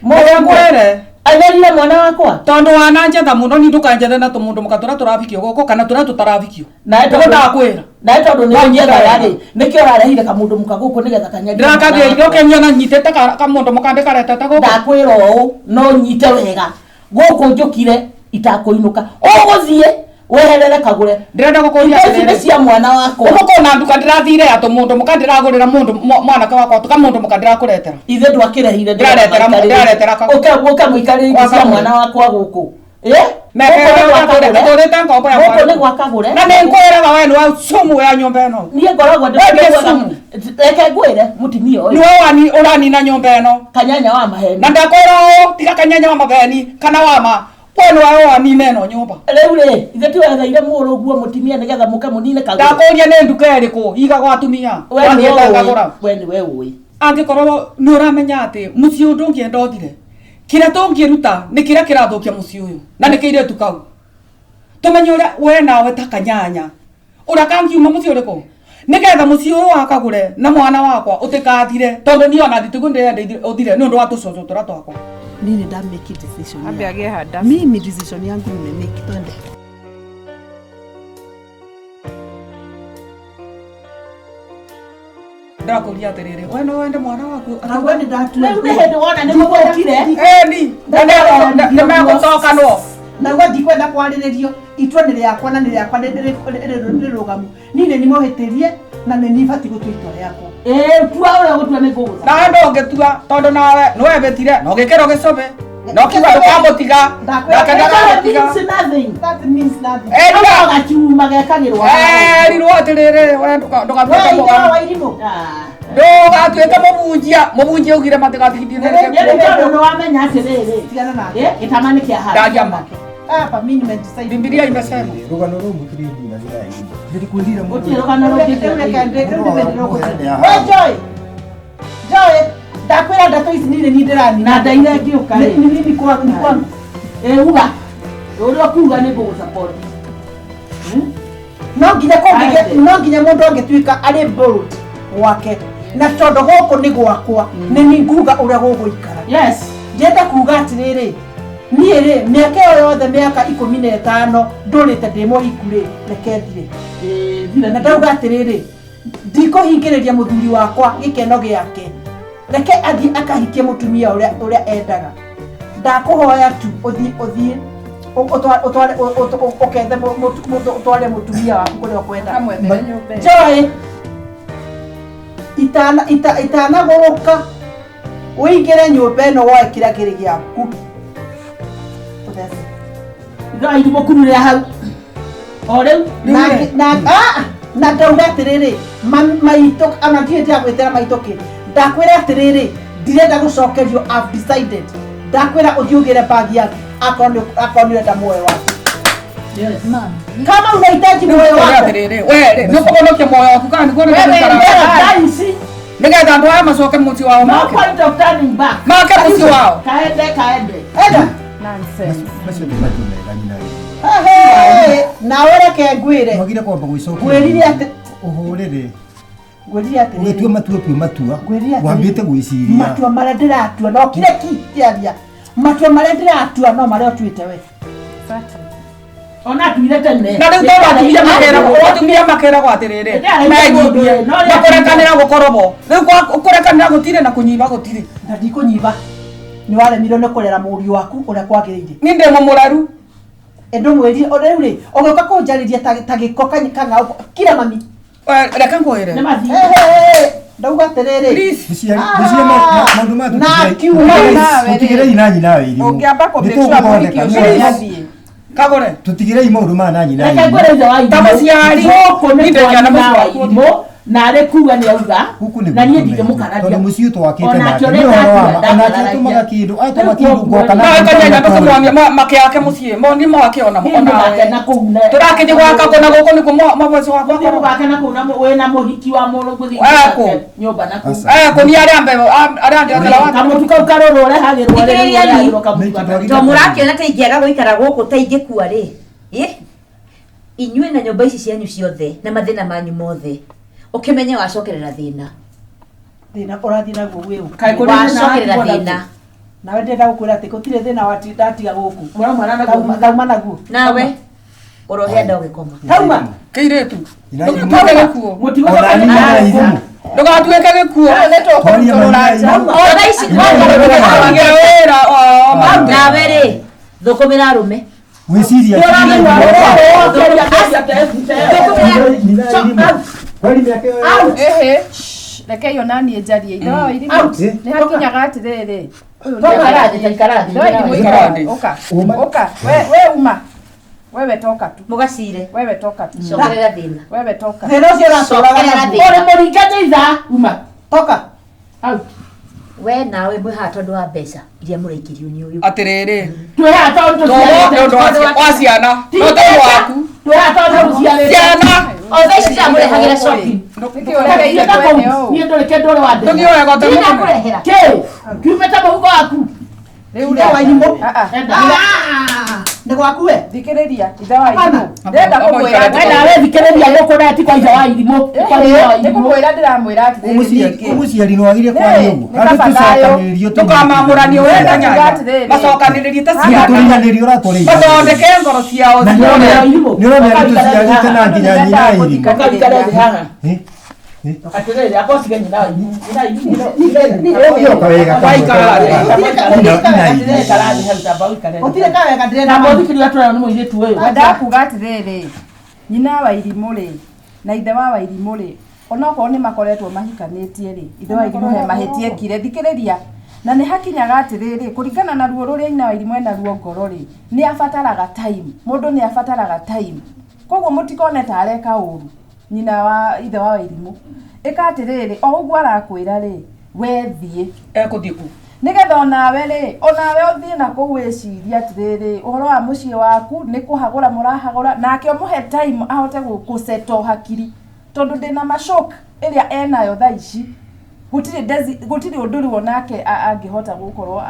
Mũrĩa ngwĩre. Anyarire mwana wakwa? Tondũ wananjetha mũno ni ndũkanjethe na tũmũndũ mũka tũrĩa tũravikio gũkũ kana tũrĩa tũtaravikio. Nĩguo ndakwĩra. Nawe tondũ nĩ ũnjethaga rĩ, nĩkĩo ũrarehire kamũndũ mũka gũkũ nĩgetha kanyarire mwana Ndĩrakagĩire wakwa. ũkĩnyona nyitĩte kamũndũ mũka ndĩkaretete gũkũ. Ndakwĩra ũũ, no nyite wega. Gũkũ njũkire itakũinũka. Ũgũthiĩ weherere Kagũre. Ndĩrenda gũkũria Indo ici atĩrĩrĩ. nĩ cia mwana wakwa. Gũkũ na nduka ndĩrathire ya tũmũndũ mũka ndĩragũrĩra mũndũ mwanake wakwa kamũndũ mũka ndĩrakũretera. Ithe ndwakĩrehire Ndĩraretera Ũke mũikarĩre indo cia mwana wakwa gũkũ. Tũrĩte ngombo ya Gũkũ nĩ gwa Kagũre. Na nĩ ngwĩraga we nĩ wa sumu ya nyũmba ĩno. Niĩ ngoragwo We nĩ sumu. Reke ngwĩre mũtumia ũyũ. Nĩwe ũranina nyũmba ĩno. Kanyanya wa maheni. Na ndakwĩra ũũ tiga kanyanya wa maheni kana wa ma. We nĩwe ũranina ĩno nyũmba. Rĩu rĩ, ithe ti wetheire mũrũguo mũtumia nĩgetha mũke mũnine Kagũre. Ndakũria nĩ nduka ĩrĩkũ igagwo atumia. We nĩwe Wathiĩte ũĩ. ngagũra. We nĩwe ũĩ. Angĩkorwo nĩ ũramenya atĩ mũciĩ ũyũ ndũngĩenda ũthire. Kĩrĩa tũngĩruta nĩ kĩrĩa kĩrathũkia mũciĩ ũyũ na nĩ kĩirĩtu kau. Tũmenye ũrĩa we nawe ta kanyanya ũrĩa kangiuma mũciĩ ũrĩkũ nĩgetha mũciĩ ũyũ wa Kagũre na mwana wakwa ũtĩkathire tondũ niĩ ona nditiguo ndĩrenda ũthire nĩ ũndũ wa tũcũcũ tũrĩa twakwa. Mimi nda make decision. Ambe agĩe handabu. Mimi decision yangu nimemake, twende. Ndĩrakũria atĩrĩrĩ, we no wende mwana waku Naguo nĩ ndatua. Rĩu nĩ hĩndĩ wona nĩ mũgũkire. Ĩni, nĩ megũcokanwo. Naguo ndikwenda kwarĩrĩrio itua nĩ rĩakwa na nĩ rĩakwa rĩrũgamu. Niĩ nĩ nimũhĩtĩrie na nĩ niĩ batiĩ gũtua itua rĩakwa. Ĩĩ, tua ũrĩa ũgũtua nĩ ngũgũtha. Nawe ndũngĩtua tondũ nawe nĩwehĩtire na ũgĩkĩrwo gĩcũbĩ na ũkiuga ndũkamũtiga nake ndakamũtiga. That means nothing. That means nothing. Ĩĩ, gacuma gekagĩrwo. Erirwo atĩrĩrĩ we ndũgatuĩke We ithe mũgani. wa irimũ. Ndũgatuĩke mũbunjia mũbunjia augire matigatigithie Rĩu tondũ nĩ wamenya atĩrĩrĩ, Tigana nake. gĩtama nĩ kĩa handũ. Ndaria ma. Hapa mimi nimedecide. Bibilia imesema. Rũgano rũu mũtirĩ na njĩra ya irimũ. Ndĩrĩkwĩrire mũndũ. Gũtirĩ rũgano rũngĩ. We Joy. Joy, ndakwĩra ndeto ici niĩ nĩ niĩ ndĩranina. Na ndaire ngĩũka rĩ. Nĩ niĩ kwa nĩ kwa. Ĩĩ, uga. Ũrĩa ũkuga nĩ ngũgũsupport. No nginya kũngĩgĩa no nginya mũndũ angĩtuĩka arĩ bold gwake na tondũ gũkũ nĩ gwakwa nĩ niĩ nguga ũrĩa gũgũikara. Yes. Ndĩrenda kuga atĩrĩrĩ niĩ rĩ mĩaka ĩyo yothe mĩaka 15 ndũrĩte ndĩ mũhiku rĩ reke thire. Na ndauga atĩrĩrĩ ndikũhingĩrĩria mũthuri wakwa gĩkeno gĩake reke athiĩ akahikie mũtumia ũrĩa ũrĩa endaga. Ndakũhoya tu ũthiĩ ũthiĩ Ũtware ũkethe ũtware mũtumia waku kũrĩa ũkwenda. Kamwethere nyũmba ĩyo. Joy, itanagũrũka ũingĩre nyũmba ĩno woe kĩrĩa kĩrĩ gĩaku. Ũthece. Irimũ kururĩra hau. O rĩu. Na ndauga atĩrĩrĩ, maitũ ona ndiũĩ ndĩragwĩtĩra maitũ kĩ. Ndakwĩra atĩrĩrĩ, ndirenda gũcokerio, I've decided. Ndakwĩra ũthiĩ ũgĩre bag yaku akorwo nĩ ũrenda muoyo waku. Yes. Kama unahitaji muoyo wako. Atĩrĩrĩ, we rĩ, nĩ ũkũhonokia muoyo waku kana nĩguo Wewe nĩgetha andũ aya macoke mũciĩ wao No make. point of turning back. Make mũciĩ wao. Kaende kaende. Enda. Nonsense. Macio nĩ matua mega nyina Ehe, nawe reke ngwĩre. Mwagire kwamba gwĩcokia. Ngwĩrire atĩ ũhũrĩre. Ngwĩrire atĩrĩrĩ. Ũgĩtua matua tua matua. Ngwĩrire atĩrĩrĩ. Wambĩte gwĩciria. Matua marĩa ndĩratua no kire ki kĩaria. Matua marĩa ndĩratua no marĩa ũtuĩte we. Ona atuire tene. Na rĩu tondũ atumia makeragwo, atumia makeragwo atĩrĩrĩ, menyibie, na kũrekanĩra gũkorwo bo. Rĩu kũrekanĩra gũtirĩ na kũnyiba gũtirĩ. Na ndikũnyiba. Nĩ waremirwo nĩ kũrera mũriũ waku ũrĩa kwagĩrĩire. Niĩ ndĩ mũmũraru. Ndũmwĩrire rĩu rĩ, ũgĩũka kũnjarĩria ta gĩko kang'aũ kira mami. Reke ngwĩre. Nĩ mathiĩ. Ndauga atĩrĩrĩ. Mũciari maũndũ maya Na kiuma tũtigĩrei na nyina wa irimũ. Ũngĩamba kũ make sure mũhiki ũcio nĩathiĩ. Kagũre. Tũtigĩrei maũndũ maya na nyina. Reke ngwĩre ithe wa irimũ. Ta mũciari. Gũkũ nĩ Niĩ kwa ndĩngĩona nyina wa mũciĩ wakwa. irimũ. Na arĩ kuga nĩ auga. Na niĩ ndingĩmũkararia. Tondũ mũciĩ twakĩte Onake nake ũrĩa nĩ ũhoro wa ma. ndatua, Onake atũmaga kĩndũ, atũma kĩndũ ngoka No ĩkanyanya tũkĩmwamia makĩake mũciĩ, mo nĩ mwake ona Niĩ mũgake na kũu na. Tũrakĩthiĩ gwaka kũ na gũkũ nĩkuo mabweco wakwa. Mũthiĩ mũgake na kũu na wĩna mũhiki wa mũrũ gũthiĩ Kũ. nyũmba na kũu. Kũ nĩ arĩa mbeo, arĩa ndĩratara wa. Kamũtu kau karũrũ ũrehagĩrwo rĩ, Thikĩrĩria ni. ũrehagĩrwo kamũtu gatarĩ. To mũrakĩona ta ingĩaga gũikara gũkũ ta ingĩkua rĩ. Ĩ? Inyuĩ na nyũmba ici cianyu ciothe na mathĩna manyu mothe. Ũkĩmenye wacokerera thĩna. Thĩna ũrathiĩ naguo wĩ ũ. Kaĩ kũrĩ thĩna Wacokerera watigwo thĩna. naguo? Nawe ndĩrenda gũkwĩra atĩ gũtirĩ thĩna ndatiga gũkũ. Mũraumana naguo. Ndauma naguo. Nawe ũrohe nda ũgĩkoma. Tauma. Kĩirĩtu. Nyina Ndũgatuĩke gĩkuũ. Mũtigũcoka Ona nyina irimũ. Ndũgatuĩke gĩkuũ. Twaria manyina irimũ. O thaa ici Kũrutĩra wĩra o marute. nawe rĩ thũkũmĩra arũme. Gwĩciria. Kwani mĩaka ĩyo Ehe. Reke ona niĩ njarie ithe wa irimũ. Nĩ hakinyaga atĩrĩrĩ. Ũyũ nĩ Ithe wa irimũ Ikara thĩ. Ũka. Uma. Ũka. We uma. Wewe toka tu. Mũgacire. Wewe toka tu. Cokerera thĩna. Wewe toka. Thĩna ũcio ũratũraga Cokerera naguo. thĩna. Ũrĩ mũringa nĩ ithaa. Uma. Toka. Out. We nawe mwĩ haha tondũ wa mbeca iria mũraikĩrio nĩ ũyũ. Atĩrĩrĩ. Twĩ haha tondũ Tũũ nĩ ũndũ wa ciana. No tondũ waku. Twĩ haha tondũ tũciarĩte. Ciana. O thaa ici ndĩramũrehagĩra shopping. Nĩkĩ ũreheire twene ũũ? Niĩ ndũrĩ kĩndũ ũrĩ wandehera. Ndũthiĩ wega ũte mũkome. Ndinakũrehera. Kĩ? Kiumĩte mũhuko waku. Rĩu Ithe wa irimũ. Ah, ah. Enda. Nĩ gwaku we. Thikĩrĩria ithe wa Hapana. irimũ. Ndĩrenda kũmwĩra We nawe thikĩrĩria gũkũ na ti kwa ithe wa irimũ. Nĩ kwa ithe wa nĩ irimũ. kũmwĩra ndĩramwĩra atĩrĩrĩ ningĩ. Mũciari nĩ wagire kwaria ũguo. Nĩ kaba thayũ. Ndũkamamũranie ũrenda Ndĩrenda nyanya. kuga atĩrĩrĩ. Macokanĩrĩrie ta ciana. Tũriganĩrio ũratũrĩithia. Mathondeke ngoro ciao. Na ciothe. nĩ ũrona nĩ tũciarĩte na nginya nyina irimũ. Ũka wĩikare thĩ haha. Eh? Atĩrĩrĩ, amba ũcige nyina wa irimũ. Nyina wa irimũ. Ũgĩoka wega Waikara thĩ. Ikara thĩ hau, tamba ũikare thĩ. Gũtirĩ kawega ndĩrenda. Tamba ũthikĩrĩrie tũrerwo nĩ mũirĩtu ũyũ. Wendaga kuga atĩrĩrĩ nyina wa irimũ rĩ na ithe wa wairimũ rĩ onokorwo nĩ makoretwo mahikanĩtie rĩ ithe wa irimũ he mahĩtia ekire thikĩrĩria na nĩ hakinyaga atĩrĩrĩ kũringana na ruo rũrĩa nyina wa irimũ ena ruo ngoro rĩ nĩ abataraga time mũndũ nĩ abataraga time koguo mũtikone ta areka ũru nyina wa ithe wa wairimũ ĩka atĩrĩrĩ o ũguo arakwĩra rĩ we thiĩ Ekũthiĩ kũ? nigetha onawe rĩ onawe ũthiĩ na kũu wĩcirie atĩrĩrĩ ũhoro wa mũciĩ waku nĩ kũhagũra mũrahagũra nake ũmũhe time ahote gũsettle hakiri tondũ ndĩna macok ĩrĩa enayo thaa ici gũtirĩ gũtirĩ ũndũ rĩu onake angĩhota gũkorwo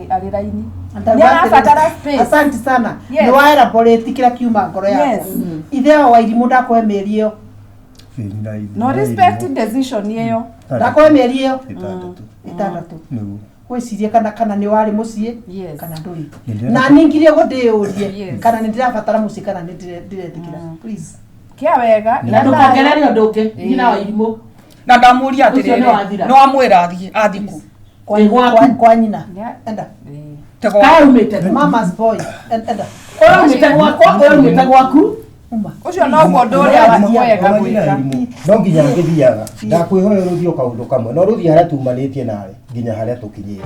arĩ raini nĩ arabatara space Asante sana. Yes. Nĩ wa elaborate kĩrĩa kiuma ngoro yakwa. Yes. Ithe wa wairimũ ndakũhe mĩeri ĩyo. No respect decision ĩyo Ndakũhe mĩeri ĩyo Ĩtandatũ. ĩtandatũ. Nĩguo. Wĩcirie kana nĩ warĩ mũciĩ Yes. kana ndũrĩ. Nĩ ndĩrenda Na ningire ndĩyũrie Yes. kana nĩ ndĩrabatara mũciĩ kana nĩ ndĩretĩkĩra. Please. kĩa wega Na ndũkongerere ũndũ ũngĩ. Nyina wa irimũ. Na ndamũria Ũcio nĩ atĩrĩrĩ. wathira. Nĩ wamwĩra athiĩ athiĩ kũ? Kwa, Ĩ gwaku. kwa, kwa nyina. Yeah. Enda. Ĩĩ. Tego. Kaumĩte Mama's boy. Enda. Ũyũ umĩte gwakwa, ũyũ umĩte gwaku. Uma. Ũcio noguo ũndũ ũrĩa mwega gwĩka. No nginya ngĩthiaga ndakwĩhoya rũthiĩ o kaũndũ kamwe no rũthiĩ harĩa tumanĩtie nawe nginya harĩa tũkinyĩte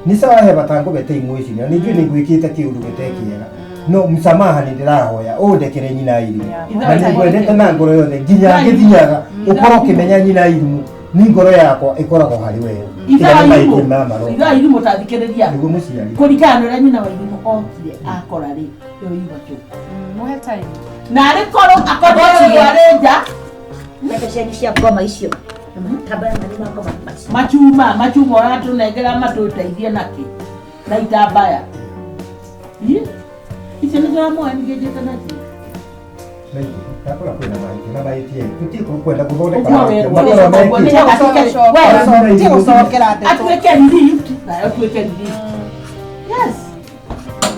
nĩ sawa he batangũbete imwe ici na nĩ njũĩ nĩ ngwĩkĩte kĩũndũ gĩte kĩega no msamaha nĩ ndĩrahoya ũndekere nyina irimũ na nĩ ngwendete na ngoro yothe nginya ngĩthiaga ũkorwo ũkĩmenya nyina irimũ ni ngoro yakwa ĩkoragwo harĩ wewe Ithe Tiga wa nĩ irimũ. mahĩtia ma maroko Ithe wa irimũ tathikĩrĩria. nĩguo mũciari Kũringana na ũrĩa nyina wa irimũ okire akora rĩ, ĩyo igua kĩu. Muhe time. Na arĩ korwo akorwo arĩ nja, Mbeca cianyu cia ngoma icio. Tambaya manyu ma ngoma macio. machuma machuma ũratũnengera matũteithie nakĩ na itambaya. Ĩ? Icio nĩcio ramuoya ningĩnjĩte nacio. Ndakora kwĩna mahĩtia na mahĩtia tũtiĩ kwenda gũthondeka Ũguo mahĩtia, werwo. makorwo mekĩte. We, Ti gũcokera ndeto. atuĩke relieved nayo atuĩke relieved. Yes.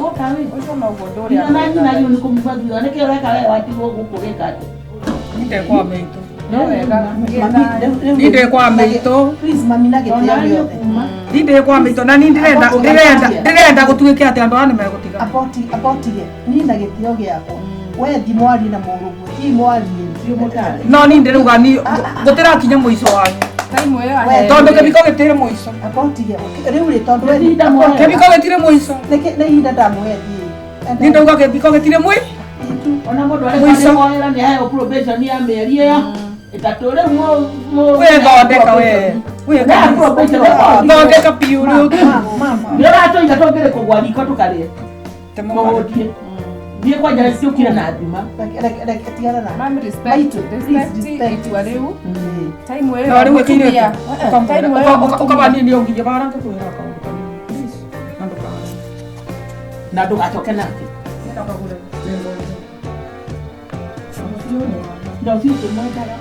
Woka wĩ. Ũcio noguo ũndũ ũrĩa Nginya na nyina mwega. rĩu nĩ kũmũbua thutha nĩkĩo ũreka we watigwo gũkũ gĩka atĩa? Ndĩ kwa mĩitũ. No wega. Mami, rĩu- Ni ndĩ kwa mĩitũ. Please, mami na gĩtĩo gĩothe. Ni ndĩ kwa mĩitũ na ni ndĩrenda ndĩrenda ndĩrenda gũtuĩke atĩ andũ aya nĩ megũtiga. Aboti abotige. Niĩ na gĩtĩo gĩakwa. We thi mwarie na mũrũguo. Ti mwarie. Ti mũtare. No ni ndĩrauga ni gũtĩrakinya mũico wanyu. Time ĩyo We, aheo. Tondũ kĩbiko gĩtirĩ mũico. Abotige. Rĩu rĩ tondũ we Nĩ ihinda mwoe. Kĩbiko gĩtirĩ mũico. Nĩ ihinda ndamũhe thiĩ. Ni ndauga kĩbiko gĩtirĩ mũi. Ona mũndũ arĩ Mũico. kwarĩ nĩ aheo probation ya mĩeri ĩyo ĩtatũ rĩu We thondeka we. We Na probation nĩ thondeka piũ rĩu. Mama. Nĩ ũratũiga tũngĩrĩ kũgwa riko tũkarĩe tũhũtie thiĩ kwanja ciũkire na thima Reke tigana na. Mami, respect. Maitũ, please, Respect respect. itua rĩu. Time ĩyo No rĩu ĩkĩire. mũtumia. Time ĩyo mũtumia. Ũkaba ni ũnginya bara ngĩkwĩra kaũndũ kanini. Please. Na ndũkare. na ndũgacoke nake na ũcio ũkĩmwendaga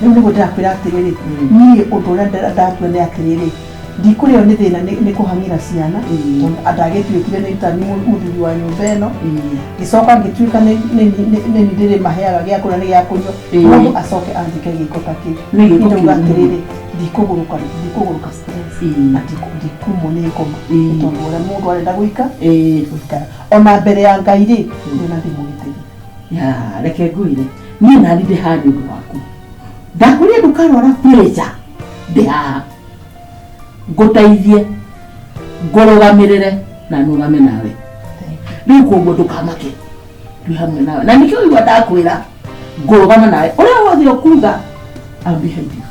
Rĩu nĩguo ndĩrakwĩra atĩrĩrĩ niĩ ũndũ ũrĩa ndatua nĩ atĩrĩrĩ ndikũrĩo nĩ thĩna nĩ kũhang'ĩra ciana tondũ ndagĩtuĩkire nĩ itani mũthuri wa nyũmba ĩno ngĩcoka ngĩtuĩka nĩ ndĩrĩ maheaga gĩa kũrĩa nĩ gĩa kũnyua mũndũ acoke anjĩke gĩko ta kĩu Nĩ gĩko ndauga kĩu. atĩrĩrĩ ndikũgũrũka ndikũgũrũka stress na ndikumwo nĩ ngoma nĩ tondũ ũrĩa mũndũ arenda gwĩka gũikara ona mbere ya Ngai rĩ nĩ ndĩ mũgitĩri ya reke ngwĩre niĩ nani ndĩ haha nĩ ũndũ waku ndakwĩrire ndũkarwara pressure ndĩ haha ngũteithie ngũrũgamĩrĩre na nũgame nawe rĩu koguo ndũkamake twĩ hamwe nawe na nĩkĩo igua ndakwĩra ngũrũgama nawe ũrĩa wothe ũkuga I'll behind you.